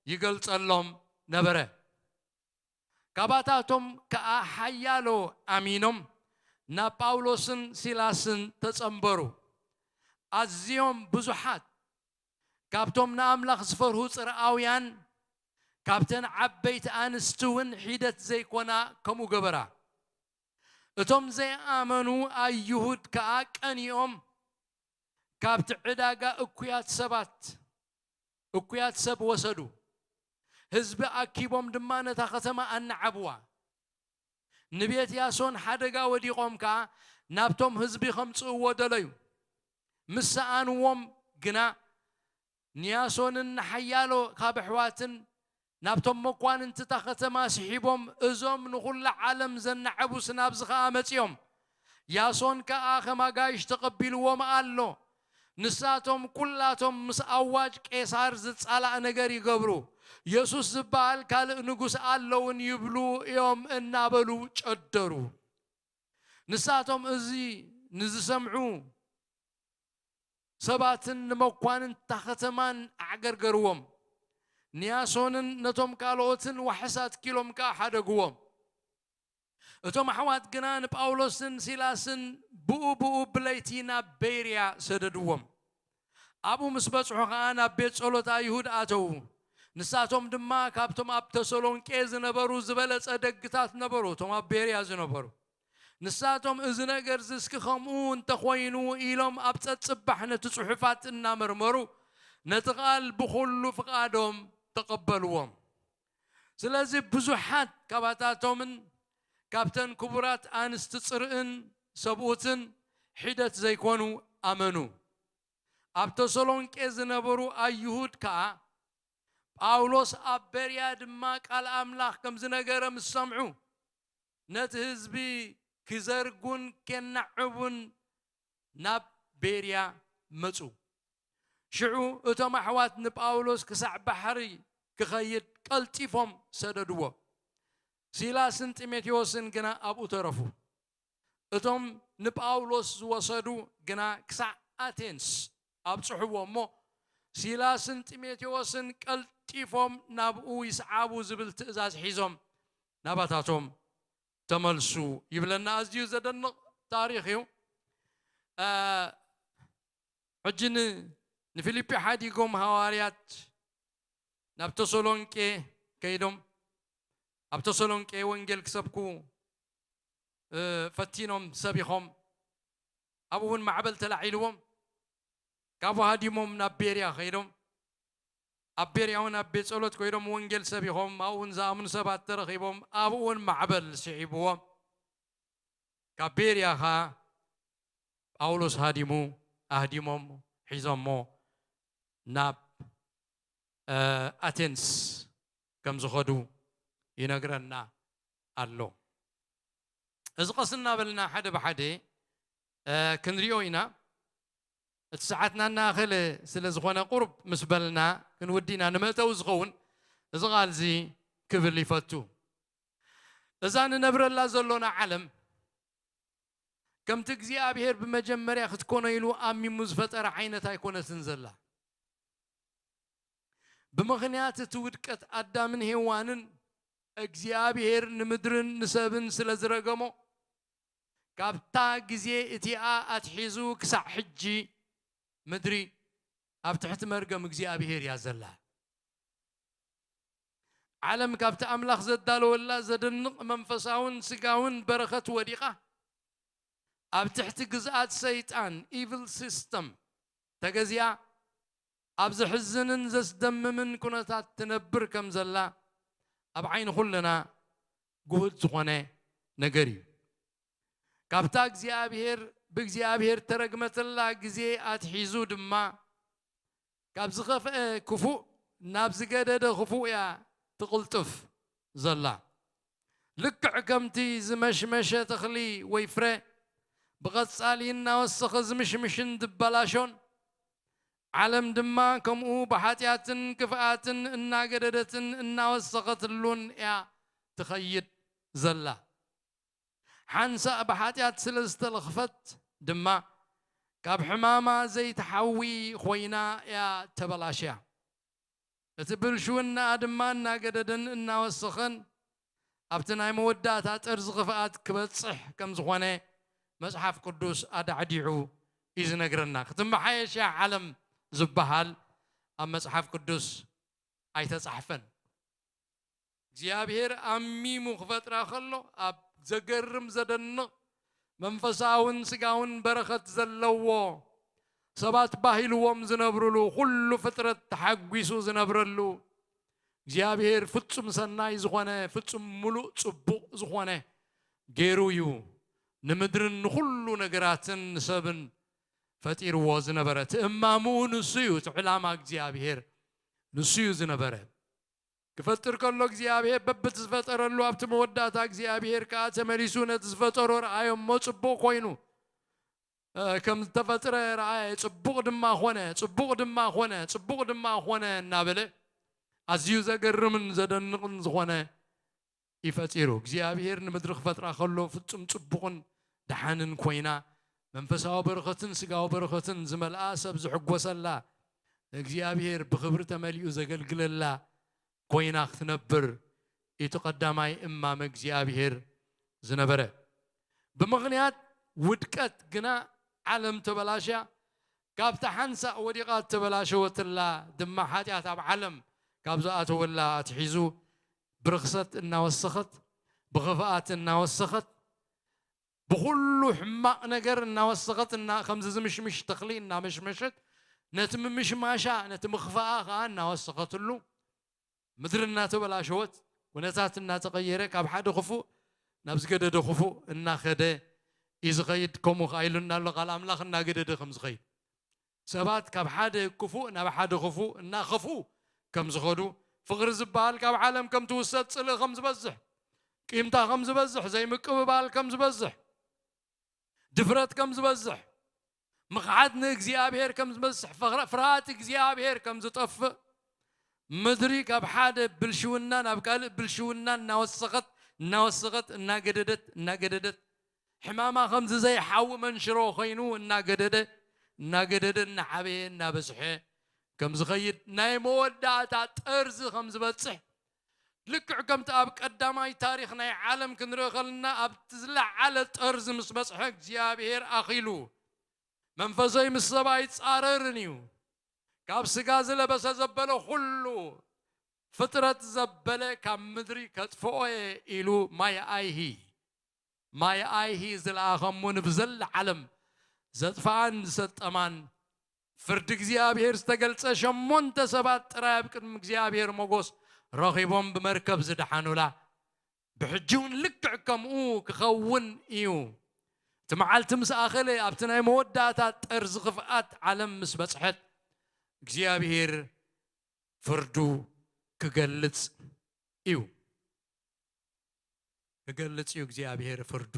ይገልጸሎም ነበረ። ካባታቶም ከኣ ሓያሎ ኣሚኖም ናብ ጳውሎስን ሲላስን ተጸንበሩ። ኣዝዮም ብዙሓት ካብቶም ንኣምላኽ ዝፈርሁ ጽርኣውያን፣ ካብተን ዓበይቲ ኣንስቲ እውን ሒደት ዘይኮና ከምኡ ገበራ። እቶም ዘይኣመኑ ኣይሁድ ከኣ ቀኒኦም ካብቲ ዕዳጋ እኩያት ሰባት፣ እኩያት ሰብ ወሰዱ። ህዝቢ ኣኪቦም ድማ ነታ ከተማ ኣናዓብዋ። ንቤት ያሶን ሓደጋ ወዲቖም ከኣ ናብቶም ህዝቢ ከምጽእዎ ደለዩ። ምስ ሰኣንዎም ግና ንያሶንን ንሓያሎ ካብ ኣሕዋትን ናብቶም መኳንንቲ እታ ከተማ ስሒቦም፣ እዞም ንኹላ ዓለም ዘናዕቡስ ናብዚ ኸኣ መጺኦም። ያሶን ከኣ ከም ኣጋይሽ ተቐቢልዎም ኣሎ። ንሳቶም ኩላቶም ምስ ኣዋጅ ቄሳር ዝጻላእ ነገር ይገብሩ። የሱስ ዝበሃል ካልእ ንጉስ ኣለውን ይብሉ እዮም እናበሉ ጨደሩ። ንሳቶም እዚ ንዝሰምዑ ሰባትን ንመኳንንታ ከተማን ኣዕገርገርዎም። ንያሶንን ነቶም ካልኦትን ዋሕስ ኣትኪሎም ከኣ ሓደግዎም። እቶም ኣሕዋት ግና ንጳውሎስን ሲላስን ብኡ ብኡ ብለይቲ ናብ ቤርያ ሰደድዎም። ኣብኡ ምስ በጽሑ ኸኣ ናብ ቤት ጸሎት ኣይሁድ ኣተዉ። ንሳቶም ድማ ካብቶም ኣብ ተሰሎንቄ ዝነበሩ ዝበለጸ ደግታት ነበሩ፣ እቶም ኣብ ቤርያ ዝነበሩ። ንሳቶም እዚ ነገርዚ እስኪ ከምኡ እንተኾይኑ ኢሎም ኣብ ጸጽባሕ ነቲ ጽሑፋት እናመርመሩ ነቲ ቃል ብኹሉ ፍቓዶም ተቐበልዎም። ስለዚ ብዙሓት ካባታቶምን ካብተን ክቡራት ኣንስቲ ጽርኢን ሰብኡትን ሒደት ዘይኮኑ ኣመኑ። ኣብ ተሰሎንቄ ዝነበሩ ኣይሁድ ከኣ ጳውሎስ ኣብ በርያ ድማ ቃል ኣምላኽ ከም ዝነገረ ምስ ሰምዑ ነቲ ህዝቢ ክዘርጉን ኬናዕቡን ናብ ቤርያ መጹ። ሽዑ እቶም ኣሕዋት ንጳውሎስ ክሳዕ ባሕሪ ክኸይድ ቀልጢፎም ሰደድዎ። ሲላስን ጢሞቴዎስን ግና ኣብኡ ተረፉ። እቶም ንጳውሎስ ዝወሰዱ ግና ክሳዕ ኣቴንስ ኣብጽሕዎ እሞ ሲላስን ጢሞቴዎስን ቀልጢፎም ናብኡ ይስዓቡ ዝብል ትእዛዝ ሒዞም ናባታቶም ተመልሱ ይብለና። ኣዝዩ ዘደንቕ ታሪኽ እዩ። እ፣ ሕጂ ን-፣ ንፊልጲ ሓዲጎም ሃዋርያት ናብ ተሰሎንቄ ከይዶም ኣብ ተሰሎንቄ ወንጌል ክሰብኩ ፈቲኖም ሰቢኾም። ኣብኡ እውን ማዕበል ተላዒልዎም፣ ካብኡ ሃዲሞም ናብ ቤርያ ከይዶም። ኣብ ቤርያ እውን ኣብ ቤት ጸሎት ኮይዶም ወንጌል ሰቢኾም፣ ኣብኡ እውን ዝኣምኑ ሰባት ተረኺቦም። ኣብኡ እውን ማዕበል ስዒብዎም። ካብ ቤርያ ኸኣ ጳውሎስ ሃዲሙ ኣህዲሞም ሒዞሞ ናብ ኣቴንስ ከም ዝኸዱ ይነግረና ኣሎ። እዚ ቀስ እናበልና ሓደ ብሓደ ክንሪኦ ኢና። እቲ ሰዓትና እናኸለ ስለ ዝኾነ ቁሩብ ምስ በልና ክንውዲ ኢና። ንመእተዊ ዝኸውን እዚ ቃል እዚ ክብል ይፈቱ። እዛ ንነብረላ ዘሎና ዓለም ከምቲ እግዚኣብሔር ብመጀመርያ ክትኮኖ ኢሉ ኣሚሙ ዝፈጠረ ዓይነት ኣይኮነትን ዘላ። ብምኽንያት እቲ ውድቀት ኣዳምን ሄዋንን እግዚኣብሔር ንምድርን ንሰብን ስለ ዝረገሞ፣ ካብታ ግዜ እቲኣ ኣትሒዙ ክሳዕ ሕጂ ምድሪ ኣብ ትሕቲ መርገም እግዚኣብሔር እያ ዘላ። ዓለም ካብቲ ኣምላኽ ዘዳለወላ ዘደንቕ መንፈሳውን ስጋውን በረኸት ወዲቓ፣ ኣብ ትሕቲ ግዝኣት ሰይጣን፣ ኢቪል ሲስተም፣ ተገዚኣ ኣብ ዘሕዝንን ዘስደምምን ኩነታት ትነብር ከም ዘላ ኣብ ዓይኒ ኩልና ግሁድ ዝኾነ ነገር እዩ። ካብታ እግዚኣብሔር ብእግዚኣብሔር ተረግመትላ ግዜ ኣትሒዙ ድማ ካብ ዝኸፍአ ክፉእ ናብ ዝገደደ ክፉእ እያ ትቕልጥፍ ዘላ። ልክዕ ከምቲ ዝመሽመሸ ተኽሊ ወይ ፍረ ብቐጻሊ እናወሰኸ ዝምሽምሽን ዝበላሾን፣ ዓለም ድማ ከምኡ ብሓጢኣትን ክፍኣትን እናገደደትን እናወሰኸትሉን እያ ትኸይድ ዘላ። ሓንሳእ ብሓጢኣት ስለ ዝተለኽፈት ድማ ካብ ሕማማ ዘይትሓዊ ኮይና እያ ተበላሽያ። እቲ ብልሽውናኣ ድማ እናገደደን እናወሰኸን ኣብቲ ናይ መወዳእታ ጠርዚ ክፍኣት ክበጽሕ ከም ዝኾነ መጽሓፍ ቅዱስ ኣዳዕዲዑ እዩ ዝነግረና። ክትመሓየሽ እያ ዓለም ዝበሃል ኣብ መጽሓፍ ቅዱስ ኣይተጻሕፈን። እግዚኣብሔር ኣሚሙ ክፈጥራ ከሎ ኣብ ዘገርም ዘደንቕ መንፈሳውን ስጋውን በረኸት ዘለዎ ሰባት ባህ ኢልዎም ዝነብርሉ፣ ኩሉ ፍጥረት ተሓጒሱ ዝነብረሉ እግዚኣብሔር ፍጹም ሰናይ ዝኾነ ፍጹም ምሉእ ጽቡቕ ዝኾነ ገይሩ እዩ ንምድርን ንኹሉ ነገራትን ንሰብን ፈጢርዎ ዝነበረ። እቲ እማምኡ ንሱ እዩ፣ እቲ ዕላማ እግዚኣብሔር ንሱ እዩ ዝነበረ። ክፈጥር ከሎ እግዚኣብሔር በብቲ ዝፈጠረሉ ኣብቲ መወዳእታ እግዚኣብሔር ከኣ ተመሊሱ ነቲ ዝፈጠሮ ረኣዮ እሞ ጽቡቕ ኮይኑ ከም ዝተፈጥረ ረኣየ። ጽቡቕ ድማ ኾነ፣ ጽቡቕ ድማ ኾነ፣ ጽቡቕ ድማ ኾነ እናበለ ኣዝዩ ዘገርምን ዘደንቕን ዝኾነ እዩ ፈጢሩ። እግዚኣብሔር ንምድሪ ክፈጥራ ከሎ ፍጹም ጽቡቕን ደሓንን ኮይና መንፈሳዊ በረኸትን ስጋዊ በረኸትን ዝመልኣ ሰብ ዝሕጎሰላ እግዚኣብሔር ብኽብሪ ተመሊኡ ዘገልግለላ ኮይና ክትነብር እቲ ቀዳማይ እማመ እግዚኣብሔር ዝነበረ። ብምኽንያት ውድቀት ግና ዓለም ተበላሽያ። ካብታ ሓንሳእ ወዲቓ እተበላሸወትላ ድማ ሓጢኣት ኣብ ዓለም ካብ ዝኣተወላ ኣትሒዙ ብርኽሰት እናወሰኸት ብኽፍኣት እናወሰኸት ብኹሉ ሕማቕ ነገር እናወሰኸት እና ከምዚ ዝምሽምሽ ተኽሊ እናመሽመሸት ነቲ ምምሽማሻ ነቲ ምኽፍኣ ኸዓ እናወሰኸትሉ ምድሪ እናተበላሸወት ኩነታት እናተቐየረ ካብ ሓደ ክፉእ ናብ ዝገደደ ክፉእ እናኸደ እዩ ዝኸይድ። ከምኡ ኸዓ ኢሉና ኣሎ ቃል ኣምላኽ እናገደደ ከም ዝኸይድ ሰባት ካብ ሓደ ክፉእ ናብ ሓደ ክፉእ እናኸፍኡ ከም ዝኸዱ ፍቕሪ ዝበሃል ካብ ዓለም ከም ትውሰድ ጽልኢ ከም ዝበዝሕ ቂምታ ከም ዝበዝሕ ዘይምቅብባል ከም ዝበዝሕ ድፍረት ከም ዝበዝሕ ምኽሓድ ንእግዚኣብሔር ከም ዝበዝሕ ፍርሃት እግዚኣብሔር ከም ዝጠፍእ ምድሪ ካብ ሓደ ብልሽውና ናብ ካልእ ብልሽውና እናወሰኸት እናወሰኸት እናገደደት እናገደደት ሕማማ ከምዚ ዘይሓዊ መንሽሮ ኮይኑ እናገደደ እናገደደ እናዓበየ እናበዝሐ ከም ዝኸይድ ናይ መወዳእታ ጠርዚ ከም ዝበፅሕ ልክዕ ከምቲ ኣብ ቀዳማይ ታሪኽ ናይ ዓለም ክንርኢ ከለና ኣብቲ ዝለዓለ ጠርዚ ምስ በፅሐ እግዚኣብሔር ኣኺሉ መንፈሰይ ምስ ሰብ ኣይፃረርን እዩ ካብ ስጋ ዝለበሰ ዘበለ ኩሉ ፍጥረት ዘበለ ካብ ምድሪ ከጥፍኦ እየ ኢሉ ማይ ኣይሂ ማይ ኣይሂ ዝለኣኸ እሞ ንብዘላ ዓለም ዘጥፍኣን ዝሰጠማን ፍርዲ እግዚኣብሔር ዝተገልጸ ሸሞንተ ሰባት ጥራይ ኣብ ቅድሚ እግዚኣብሔር ሞጎስ ረኺቦም ብመርከብ ዝደሓኑላ ብሕጂ እውን ልክዕ ከምኡ ክኸውን እዩ። እቲ መዓልቲ ምስ ኣኸለ ኣብቲ ናይ መወዳእታ ጠርዚ ክፍኣት ዓለም ምስ በጽሐት እግዚኣብሔር ፍርዱ ክገልጽ እዩ። ክገልጽ እዩ እግዚኣብሔር ፍርዱ።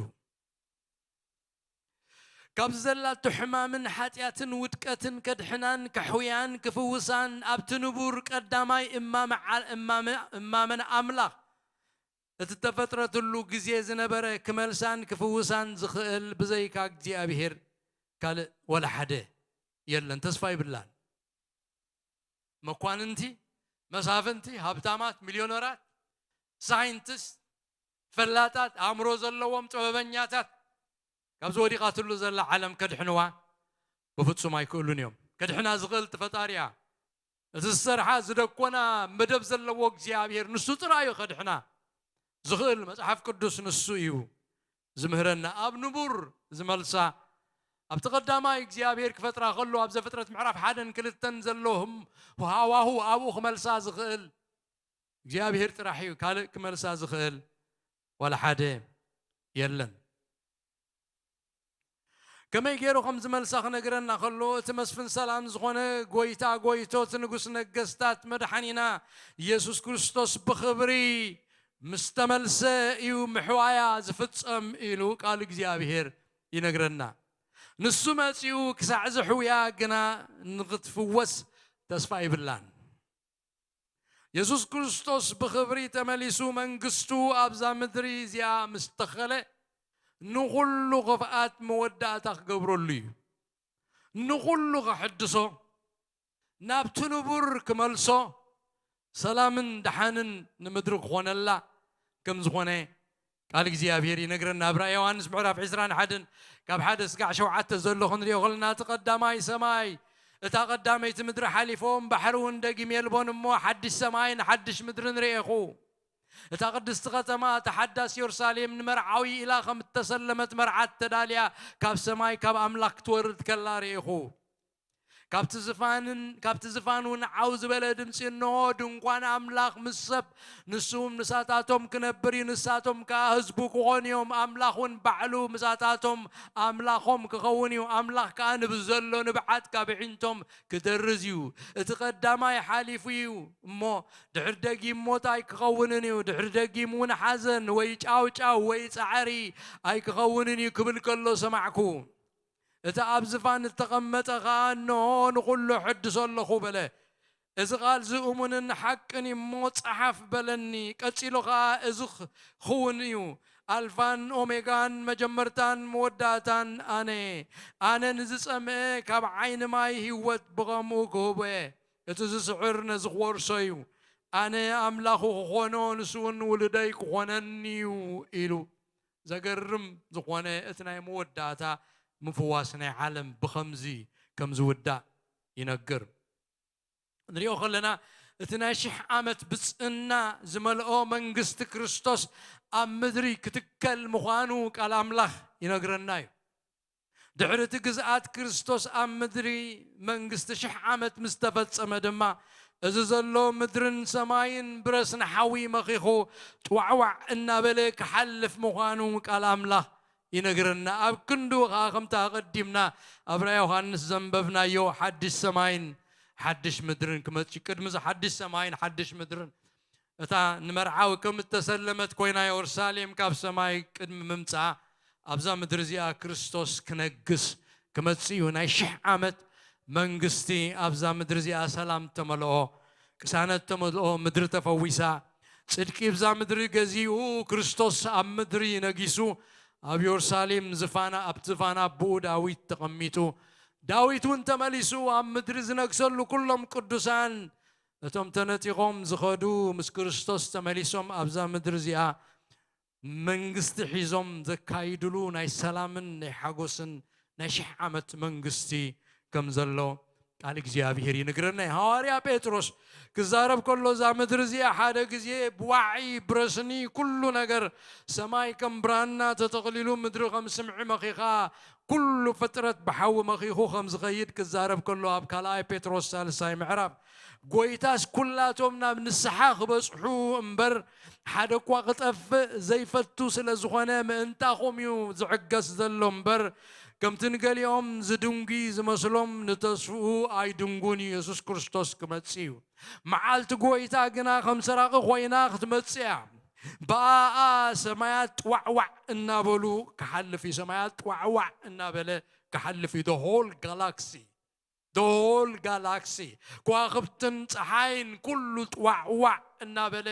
ካብዚ ዘላቶ ሕማምን ሓጢኣትን ውድቀትን ከድሕናን ከሕውያን ክፍውሳን ኣብቲ ንቡር ቀዳማይ እማመ ዓ- እማመ- እማመን ኣምላኽ እቲ ተፈጥረትሉ ግዜ ዝነበረ ክመልሳን ክፍውሳን ዝኽእል ብዘይካ እግዚኣብሔር ካልእ ወላ ሓደ የለን። ተስፋ ይብላን። መኳንንቲ፣ መሳፍንቲ፣ ሃብታማት፣ ሚልዮነራት፣ ሳይንቲስት፣ ፈላጣት፣ ኣእምሮ ዘለዎም ጥበበኛታት ካብዚ ወዲቓትሉ ዘላ ዓለም ከድሕንዋ ብፍጹም ኣይክእሉን እዮም። ከድሕና ዝኽእል እቲ ፈጣሪ እያ። እቲ ዝሰርሓ ዝደኮና መደብ ዘለዎ እግዚኣብሔር ንሱ ጥራይ እዩ ከድሕና ዝኽእል። መጽሓፍ ቅዱስ ንሱ እዩ ዝምህረና። ኣብ ንቡር ዝመልሳ ኣብቲ ቀዳማይ እግዚኣብሔር ክፈጥራ ከሎ ኣብ ዘፍጥረት ምዕራፍ ሓደን ክልተን ዘሎ ህም- ሃዋሁ ኣብኡ ክመልሳ ዝኽእል እግዚኣብሔር ጥራሕ እዩ። ካልእ ክመልሳ ዝኽእል ዋላ ሓደ የለን። ከመይ ገይሩ ከም ዝመልሳ ክነግረና ከሎ እቲ መስፍን ሰላም ዝኾነ ጎይታ ጎይቶት ንጉስ ነገስታት መድሓኒና ኢየሱስ ክርስቶስ ብኽብሪ ምስ ተመልሰ እዩ ምሕዋያ ዝፍጸም ኢሉ ቃል እግዚኣብሔር ይነግረና። ንሱ መጺኡ ክሳዕ ዝሕውያ ግና ንኽትፍወስ ተስፋ ይብላን። የሱስ ክርስቶስ ብኽብሪ ተመሊሱ መንግስቱ ኣብዛ ምድሪ እዚኣ ምስ ተኸለ ንኹሉ ክፍኣት መወዳእታ ክገብረሉ እዩ። ንኹሉ ክሕድሶ ናብቲ ንቡር ክመልሶ ሰላምን ደሓንን ንምድሪ ክኾነላ ከም ዝኾነ ቃል እግዚኣብሔር ይነግረና። ኣብ ራእይ ዮሃንስ ምዕራፍ ዕስራን ሓደን ካብ ሓደ ስጋዕ ሸውዓተ ዘሎ ክንሪኦ ከለና እቲ ቀዳማይ ሰማይ እታ ቀዳመይቲ ምድሪ ሓሊፎም ባሕሪ እውን ደጊም የልቦን እሞ ሓድሽ ሰማይን ሓድሽ ምድርን ርኤኹ። እታ ቅድስቲ ከተማ እታ ሓዳስ የሩሳሌም ንመርዓዊ ኢላ ከም እተሰለመት መርዓት ተዳልያ ካብ ሰማይ ካብ ኣምላኽ ክትወርድ ከላ ርኤኹ። ካብቲ ዝፋንን ካብቲ ዝፋን እውን ዓው ዝበለ ድምፂ እንሆ ድንኳን ኣምላኽ ምስ ሰብ ንሱ ምሳታቶም ክነብር እዩ፣ ንሳቶም ከዓ ህዝቡ ክኾኑ እዮም። ኣምላኽ እውን ባዕሉ ምሳታቶም ኣምላኾም ክኸውን እዩ። ኣምላኽ ከዓ ንብዘሎ ንብዓት ካብ ኣዒንቶም ክደርዝ እዩ። እቲ ቀዳማይ ሓሊፉ እዩ እሞ ድሕሪ ደጊም ሞት ኣይክኸውንን እዩ፣ ድሕሪ ደጊም እውን ሓዘን ወይ ጫውጫው ወይ ጻዕሪ ኣይክኸውንን እዩ ክብል ከሎ ሰማዕኩ። እቲ ኣብ ዝፋን እተቐመጠ ኸኣ እንሆ ንኹሉ እሐድሶ ኣለኹ በለ። እዚ ቓል እዚ እሙንን ሓቅን እዩ እሞ ጸሓፍ በለኒ። ቀጺሉ ኸኣ እዚ ክውን እዩ ኣልፋን ኦሜጋን መጀመርታን መወዳእታን ኣነ። ኣነ ንዝጸምአ ካብ ዓይኒ ማይ ህይወት ብኸምኡ ክህቦ እየ። እቲ ዝስዕር ነዚ ክወርሶ እዩ። ኣነ ኣምላኹ ክኾኖ ንሱ እውን ውሉደይ ክኾነኒ እዩ ኢሉ። ዘገርም ዝኾነ እቲ ናይ መወዳእታ ምፍዋስ ናይ ዓለም ብኸምዚ ከም ዝውዳእ ይነግር። ንሪኦ ከለና እቲ ናይ ሽሕ ዓመት ብፅእና ዝመልኦ መንግስቲ ክርስቶስ ኣብ ምድሪ ክትከል ምዃኑ ቃል ኣምላኽ ይነግረና እዩ። ድሕሪ እቲ ግዝኣት ክርስቶስ ኣብ ምድሪ መንግስቲ ሽሕ ዓመት ምስ ተፈጸመ ድማ እዚ ዘሎ ምድርን ሰማይን ብረስኒ ሓዊ መኺኹ ጥዋዕዋዕ እናበለ ክሓልፍ ምዃኑ ቃል ኣምላኽ ይነግረና። ኣብ ክንዱ ኸዓ ከምቲ ኣቐዲምና ኣብ ራእይ ዮሃንስ ዘንበብናዮ ሓድሽ ሰማይን ሓድሽ ምድርን ክመጽእ እዩ። ቅድሚ እዚ ሓድሽ ሰማይን ሓድሽ ምድርን እታ ንመርዓዊ ከም እተሰለመት ኮይና የሩሳሌም ካብ ሰማይ ቅድሚ ምምጽኣ ኣብዛ ምድሪ እዚኣ ክርስቶስ ክነግስ ክመጽእ እዩ። ናይ ሽሕ ዓመት መንግስቲ ኣብዛ ምድሪ እዚኣ ሰላም ተመልኦ፣ ቅሳነት ተመልኦ፣ ምድሪ ተፈዊሳ፣ ጽድቂ ብዛ ምድሪ ገዚኡ ክርስቶስ ኣብ ምድሪ ነጊሱ ኣብ የሩሳሌም ዝፋና ኣብቲ ዝፋና ኣቦኡ ዳዊት ተቐሚጡ ዳዊት እውን ተመሊሱ ኣብ ምድሪ ዝነግሰሉ ኩሎም ቅዱሳን እቶም ተነጢቖም ዝኸዱ ምስ ክርስቶስ ተመሊሶም ኣብዛ ምድሪ እዚኣ መንግስቲ ሒዞም ዘካይድሉ ናይ ሰላምን ናይ ሓጎስን ናይ ሽሕ ዓመት መንግስቲ ከም ዘሎ ቃል እግዚኣብሔር ይነግረና። ሃዋርያ ጴጥሮስ ክዛረብ ከሎ፣ እዛ ምድሪ እዚኣ ሓደ ግዜ ብዋዒ ብረስኒ ኩሉ ነገር፣ ሰማይ ከም ብራና ተጠቕሊሉ፣ ምድሪ ከም ስምዒ መኺኻ፣ ኩሉ ፍጥረት ብሓዊ መኺኹ ከም ዝኸይድ ክዛረብ ከሎ፣ ኣብ ካልኣይ ጴጥሮስ ሳልሳይ ምዕራፍ፣ ጎይታስ ኩላቶም ናብ ንስሓ ክበጽሑ እምበር፣ ሓደ እኳ ክጠፍእ ዘይፈቱ ስለ ዝኾነ፣ ምእንታኹም እዩ ዝዕገስ ዘሎ እምበር፣ ከምቲ ንገሊኦም ዝድንጉ ዝመስሎም፣ ንተስፍኡ ኣይድንጉን እዩ። የሱስ ክርስቶስ ክመጽእ እዩ። መዓልቲ ጎይታ ግና ከም ሰራቒ ኮይና ክትመጽእ እያ። ብኣኣ ሰማያት ጥዋዕዋዕ እናበሉ ክሓልፍ እዩ። ሰማያት ጥዋዕዋዕ እናበለ ክሓልፍ እዩ። The whole galaxy፣ the whole galaxy፣ ከዋኽብትን ፀሓይን ኩሉ ጥዋዕዋዕ እናበለ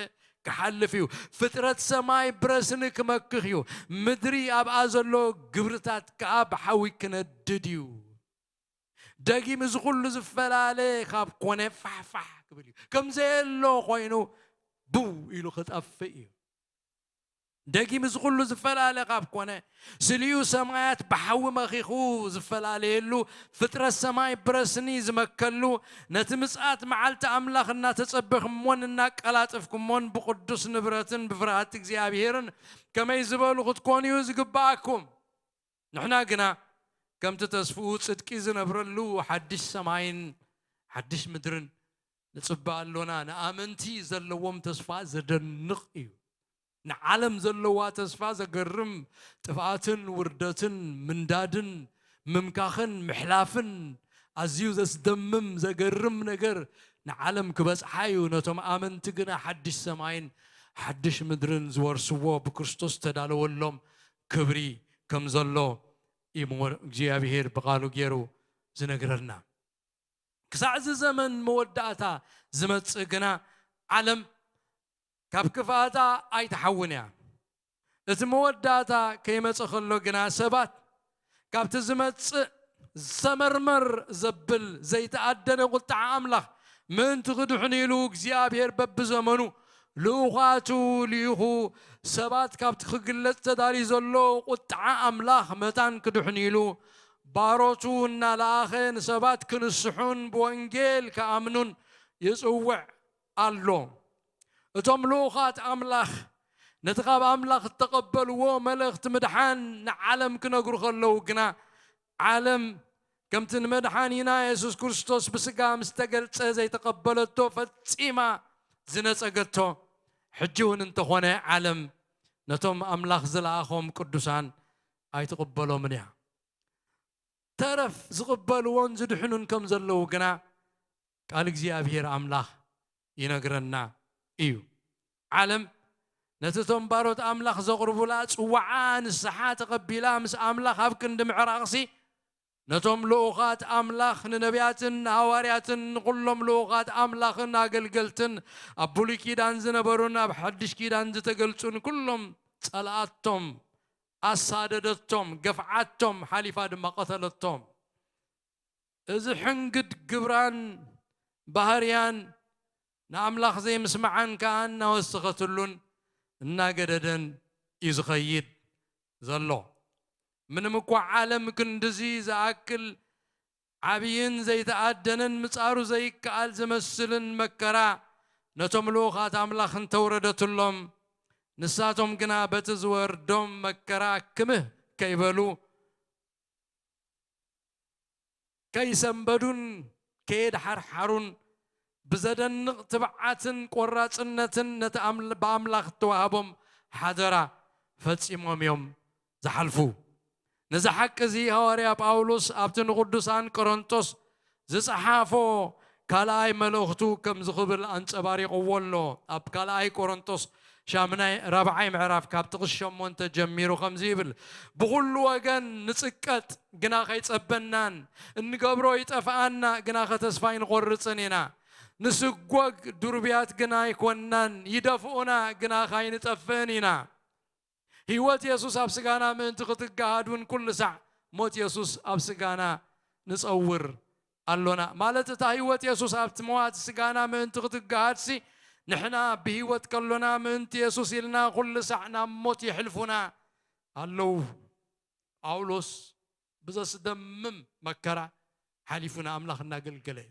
ክሓልፍ እዩ። ፍጥረት ሰማይ ብረስኒ ክመክኽ እዩ። ምድሪ ኣብኣ ዘሎ ግብርታት ከኣ ብሓዊ ክነድድ እዩ። ደጊም እዚ ኩሉ ዝፈላለ ካብ ኮነ ፋሕፋሕ ክብል እዩ። ከም ዘየሎ ኮይኑ ብው ኢሉ ክጠፍእ እዩ። ደጊም እዚ ኩሉ ዝፈላለ ካብ ኮነ፣ ስሊኡ ሰማያት ብሓዊ መኺኹ ዝፈላለየሉ፣ ፍጥረት ሰማይ ብረስኒ ዝመከሉ፣ ነቲ ምጽኣት መዓልቲ ኣምላኽ እናተጸበኽሞን እናቀላጠፍኩሞን ብቕዱስ ንብረትን ብፍርሃት እግዚኣብሔርን ከመይ ዝበሉ ክትኮኑ እዩ ዝግብኣኩም። ንሕና ግና ከምቲ ተስፍኡ ጽድቂ ዝነብረሉ ሓድሽ ሰማይን ሓድሽ ምድርን ንጽበ ኣሎና። ንኣመንቲ ዘለዎም ተስፋ ዘደንቕ እዩ። ንዓለም ዘለዋ ተስፋ ዘገርም፣ ጥፍኣትን ውርደትን ምንዳድን ምምካኽን ምሕላፍን ኣዝዩ ዘስደምም ዘገርም ነገር ንዓለም ክበጽሓ እዩ። ነቶም ኣመንቲ ግና ሓድሽ ሰማይን ሓድሽ ምድርን ዝወርስዎ ብክርስቶስ ዝተዳለወሎም ክብሪ ከም ዘሎ እዩ እግዚኣብሔር ብቓሉ ገይሩ ዝነግረና። ክሳዕ እዚ ዘመን መወዳእታ ዝመጽእ ግና ዓለም ካብ ክፍኣታ ኣይትሓውን እያ። እቲ መወዳእታ ከይመጸ ከሎ ግና ሰባት ካብቲ ዝመጽእ ሰመርመር ዘብል ዘይተኣደነ ቁጥዓ ኣምላኽ ምእንቲ ክድሕኑ ኢሉ እግዚኣብሔር በብዘመኑ ልኡኻቱ ልኢኹ ሰባት ካብቲ ክግለጽ ተዳልዩ ዘሎ ቁጥዓ ኣምላኽ መታን ክድሕኑ ኢሉ ባሮቱ እናለኣኸ ንሰባት ክንስሑን ብወንጌል ክኣምኑን ይጽውዕ ኣሎ። እቶም ልኡኻት ኣምላኽ ነቲ ካብ ኣምላኽ እተቐበልዎ መልእኽቲ ምድሓን ንዓለም ክነግሩ ከለዉ ግና ዓለም ከምቲ ንመድሓኒና የሱስ ክርስቶስ ብስጋ ምስ ተገልጸ ዘይተቐበለቶ ፈጺማ ዝነጸገቶ ሕጂ እውን እንተኾነ ዓለም ነቶም ኣምላኽ ዝለኣኾም ቅዱሳን ኣይትቕበሎምን እያ። ተረፍ ዝቕበልዎን ዝድሕኑን ከም ዘለዉ ግና ቃል እግዚኣብሔር ኣምላኽ ይነግረና እዩ። ዓለም ነቲ እቶም ባሮት ኣምላኽ ዘቕርቡላ ጽዋዓ ንስሓ ተቐቢላ ምስ ኣምላኽ ኣብ ክንዲ ምዕራቕሲ ነቶም ልኡኻት ኣምላኽ ንነቢያትን ንሃዋርያትን ንኹሎም ልኡኻት ኣምላኽን ኣገልገልትን ኣብ ብሉይ ኪዳን ዝነበሩን ኣብ ሓድሽ ኪዳን ዝተገልጹን ኩሎም ጸልኣቶም ኣሳደደቶም፣ ገፍዓቶም፣ ሓሊፋ ድማ ቀተለቶም። እዚ ሕንግድ ግብራን ባህርያን ንኣምላኽ ዘይምስማዓን ከኣ እናወሰኸትሉን እናገደደን እዩ ዝኸይድ ዘሎ። ምንም እኳ ዓለም ክንድዚ ዝኣክል ዓብይን ዘይተኣደነን ምጻሩ ዘይከኣል ዝመስልን መከራ ነቶም ልኡኻት ኣምላኽ እንተውረደትሎም፣ ንሳቶም ግና በቲ ዝወርዶም መከራ ክምህ ከይበሉ፣ ከይሰንበዱን ከየድሓርሓሩን ብዘደንቕ ትብዓትን ቆራጽነትን ነቲ ኣምል-፣ ብኣምላኽ እተዋህቦም ሓደራ ፈጺሞም እዮም ዝሓልፉ። ነዚ ሓቂ እዚ ሃዋርያ ጳውሎስ ኣብቲ ንቅዱሳን ቆሮንቶስ ዝጸሓፎ ካልኣይ መልእኽቱ ከምዚ ክብል ኣንጸባሪቕዎ ኣሎ። ኣብ ካልኣይ ቆሮንቶስ ሻምናይ ራብዓይ ምዕራፍ ካብ ጥቕስ ሸሞንተ ጀሚሩ ከምዚ ይብል፣ ብኹሉ ወገን ንጽቀጥ ግና ከይጸበናን፣ እንገብሮ ይጠፍኣና ግናኸ ተስፋ ኣይንቖርጽን ኢና። ንስጎግ ድሩብያት ግና ኣይኮንናን፣ ይደፍኡና ግናኸ ኣይንጠፍእን ኢና። ህይወት የሱስ ኣብ ስጋና ምእንቲ ክትገሃድ እውን ኩሉ ሳዕ ሞት የሱስ ኣብ ስጋና ንጸውር ኣሎና። ማለት እታ ህይወት የሱስ ኣብቲ መዋቲ ስጋና ምእንቲ ክትገሃድሲ ንሕና ብህይወት ከሎና ምእንቲ የሱስ ኢልና ኩሉ ሳዕ ናብ ሞት የሕልፉና ኣለዉ። ጳውሎስ ብዘስደምም መከራ ሓሊፉ ንኣምላኽ እናገልገለ እዩ።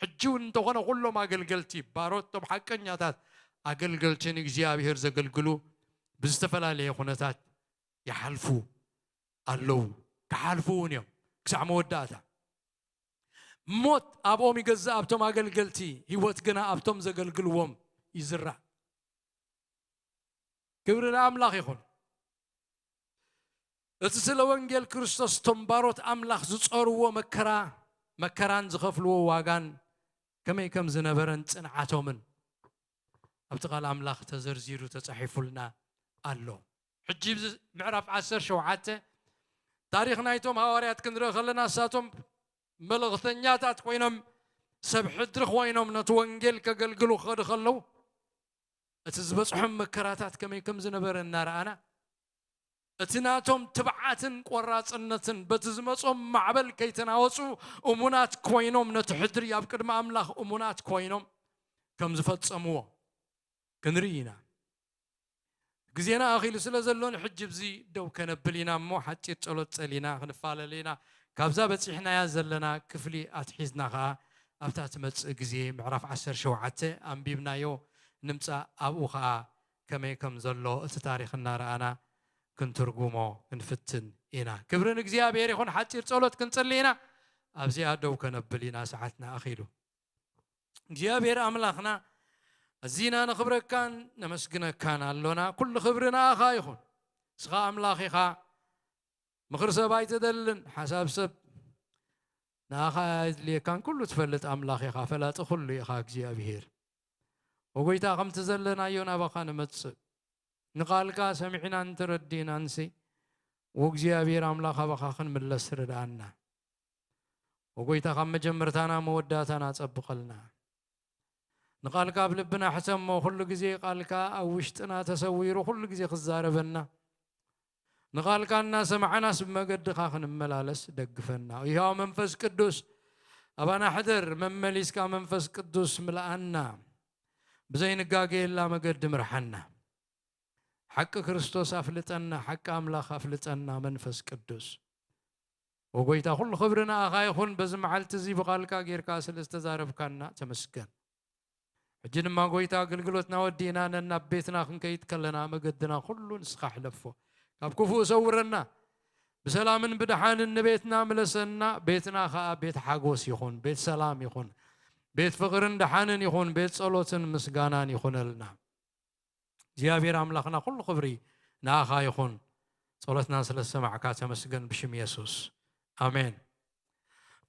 ሕጂ እውን እንተኾነ ኩሎም ኣገልገልቲ፣ ባሮት፣ እቶም ሓቀኛታት ኣገልገልቲ ንእግዚኣብሔር ዘገልግሉ ብዝተፈላለየ ኩነታት ይሓልፉ ኣለዉ፣ ክሓልፉ እውን እዮም። ክሳዕ መወዳእታ ሞት ኣብኦም ይገዝእ፣ ኣብቶም ኣገልገልቲ፣ ህይወት ግና ኣብቶም ዘገልግልዎም ይዝራእ። ክብሪ ንኣምላኽ ይኹን። እቲ ስለ ወንጌል ክርስቶስ እቶም ባሮት ኣምላኽ ዝጾርዎ መከራ፣ መከራን ዝኸፍልዎ ዋጋን ከመይ ከም ዝነበረን ጽንዓቶምን ኣብቲ ቃል ኣምላኽ ተዘርዚሩ ተጻሒፉልና ኣሎ። ሕጂ ኣብዚ ምዕራፍ ዓሰርተ ሸውዓተ ታሪኽ ናይቶም ሃዋርያት ክንርኢ ከለና፣ ንሳቶም መልእኽተኛታት ኮይኖም፣ ሰብ ሕድሪ ኮይኖም ነቲ ወንጌል ከገልግሉ ክኸዱ ከለዉ፣ እቲ ዝበጽሖም መከራታት ከመይ ከም ዝነበረ እናረኣና፣ እቲ ናቶም ትብዓትን ቆራጽነትን፣ በቲ ዝመጾም ማዕበል ከይተናወጹ እሙናት ኮይኖም፣ ነቲ ሕድሪ ኣብ ቅድሚ ኣምላኽ እሙናት ኮይኖም ከም ዝፈጸምዎ ክንርኢ ኢና። ግዜና ኣኺሉ ስለ ዘሎ ንሕጂ ኣብዚ ደው ከነብል ኢና እሞ፣ ሓጺር ጸሎት ጸሊና ክንፋለል ኢና። ካብዛ በጺሕናያ ዘለና ክፍሊ ኣትሒዝና ኸኣ ኣብታ ትመጽእ ግዜ ምዕራፍ ዓሰርተ ሸውዓተ ኣንቢብናዮ ንምጻእ፣ ኣብኡ ኸኣ ከመይ ከም ዘሎ እቲ ታሪኽ እናረኣና ክንትርጉሞ ክንፍትን ኢና። ክብሪ ንእግዚኣብሔር ይኹን። ሓጺር ጸሎት ክንጽሊ ኢና። ኣብዚኣ ደው ከነብል ኢና፣ ሰዓትና ኣኺሉ። እግዚኣብሔር ኣምላኽና፣ ኣዚና ነኽብረካን ነመስግነካን ኣሎና። ኩሉ ክብሪ ንኣኻ ይኹን። ንስኻ ኣምላኽ ኢኻ። ምኽሪ ሰብ ኣይትደልን፣ ሓሳብ ሰብ ንኣኻ ኣየድልየካን። ኩሉ ትፈልጥ ኣምላኽ ኢኻ፣ ፈላጢ ኩሉ ኢኻ እግዚኣብሔር። ወጎይታ፣ ከምቲ ዘለናዮ ናባኻ ንመጽእ። ንቓልካ ሰሚዕናን ተረዲእናንሲ፣ ወእግዚኣብሔር ኣምላኽ ኣባኻ ክንምለስ ርድኣና። ወጎይታ፣ ካብ መጀመርታና መወዳእታና ጸብቐልና። ንቓልካ ኣብ ልብና ሕተሞ፣ ኩሉ ግዜ ቃልካ ኣብ ውሽጥና ተሰዊሩ፣ ኩሉ ግዜ ክዛረበና። ንቓልካ እናሰማዕናስ ብመገድኻ ክንመላለስ ደግፈና። ይሃው መንፈስ ቅዱስ ኣባና ሕደር፣ መመሊስካ መንፈስ ቅዱስ ምልኣና። ብዘይንጋገየላ መገዲ ምርሓና። ሓቂ ክርስቶስ ኣፍልጠና፣ ሓቂ ኣምላኽ ኣፍልጠና መንፈስ ቅዱስ። ወጎይታ፣ ኩሉ ክብሪ ንኣኻ ይኹን። በዚ መዓልቲ እዚ ብቓልካ ጌርካ ስለ ዝተዛረብካና ተመስገን። ሕጂ ድማ ጎይታ፣ ኣገልግሎትና ወዲእና ነናብ ቤትና ክንከይድ ከለና መገድና ኩሉ ንስኻ ሕለፎ። ካብ ክፉእ ሰውረና። ብሰላምን ብደሓንን ንቤትና ምለሰና። ቤትና ኸኣ ቤት ሓጎስ ይኹን፣ ቤት ሰላም ይኹን፣ ቤት ፍቕርን ደሓንን ይኹን፣ ቤት ጸሎትን ምስጋናን ይኹነልና። እግዚኣብሔር ኣምላኽና፣ ኩሉ ክብሪ ንኣኻ ይኹን። ጸሎትና ስለ ዝሰማዕካ ተመስገን፣ ብሽም የሱስ፣ ኣሜን።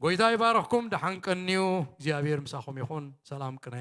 ጎይታ ይባርኽኩም። ደሓን ቀንዩ። እግዚኣብሔር ምሳኹም ይኹን። ሰላም ቅነ።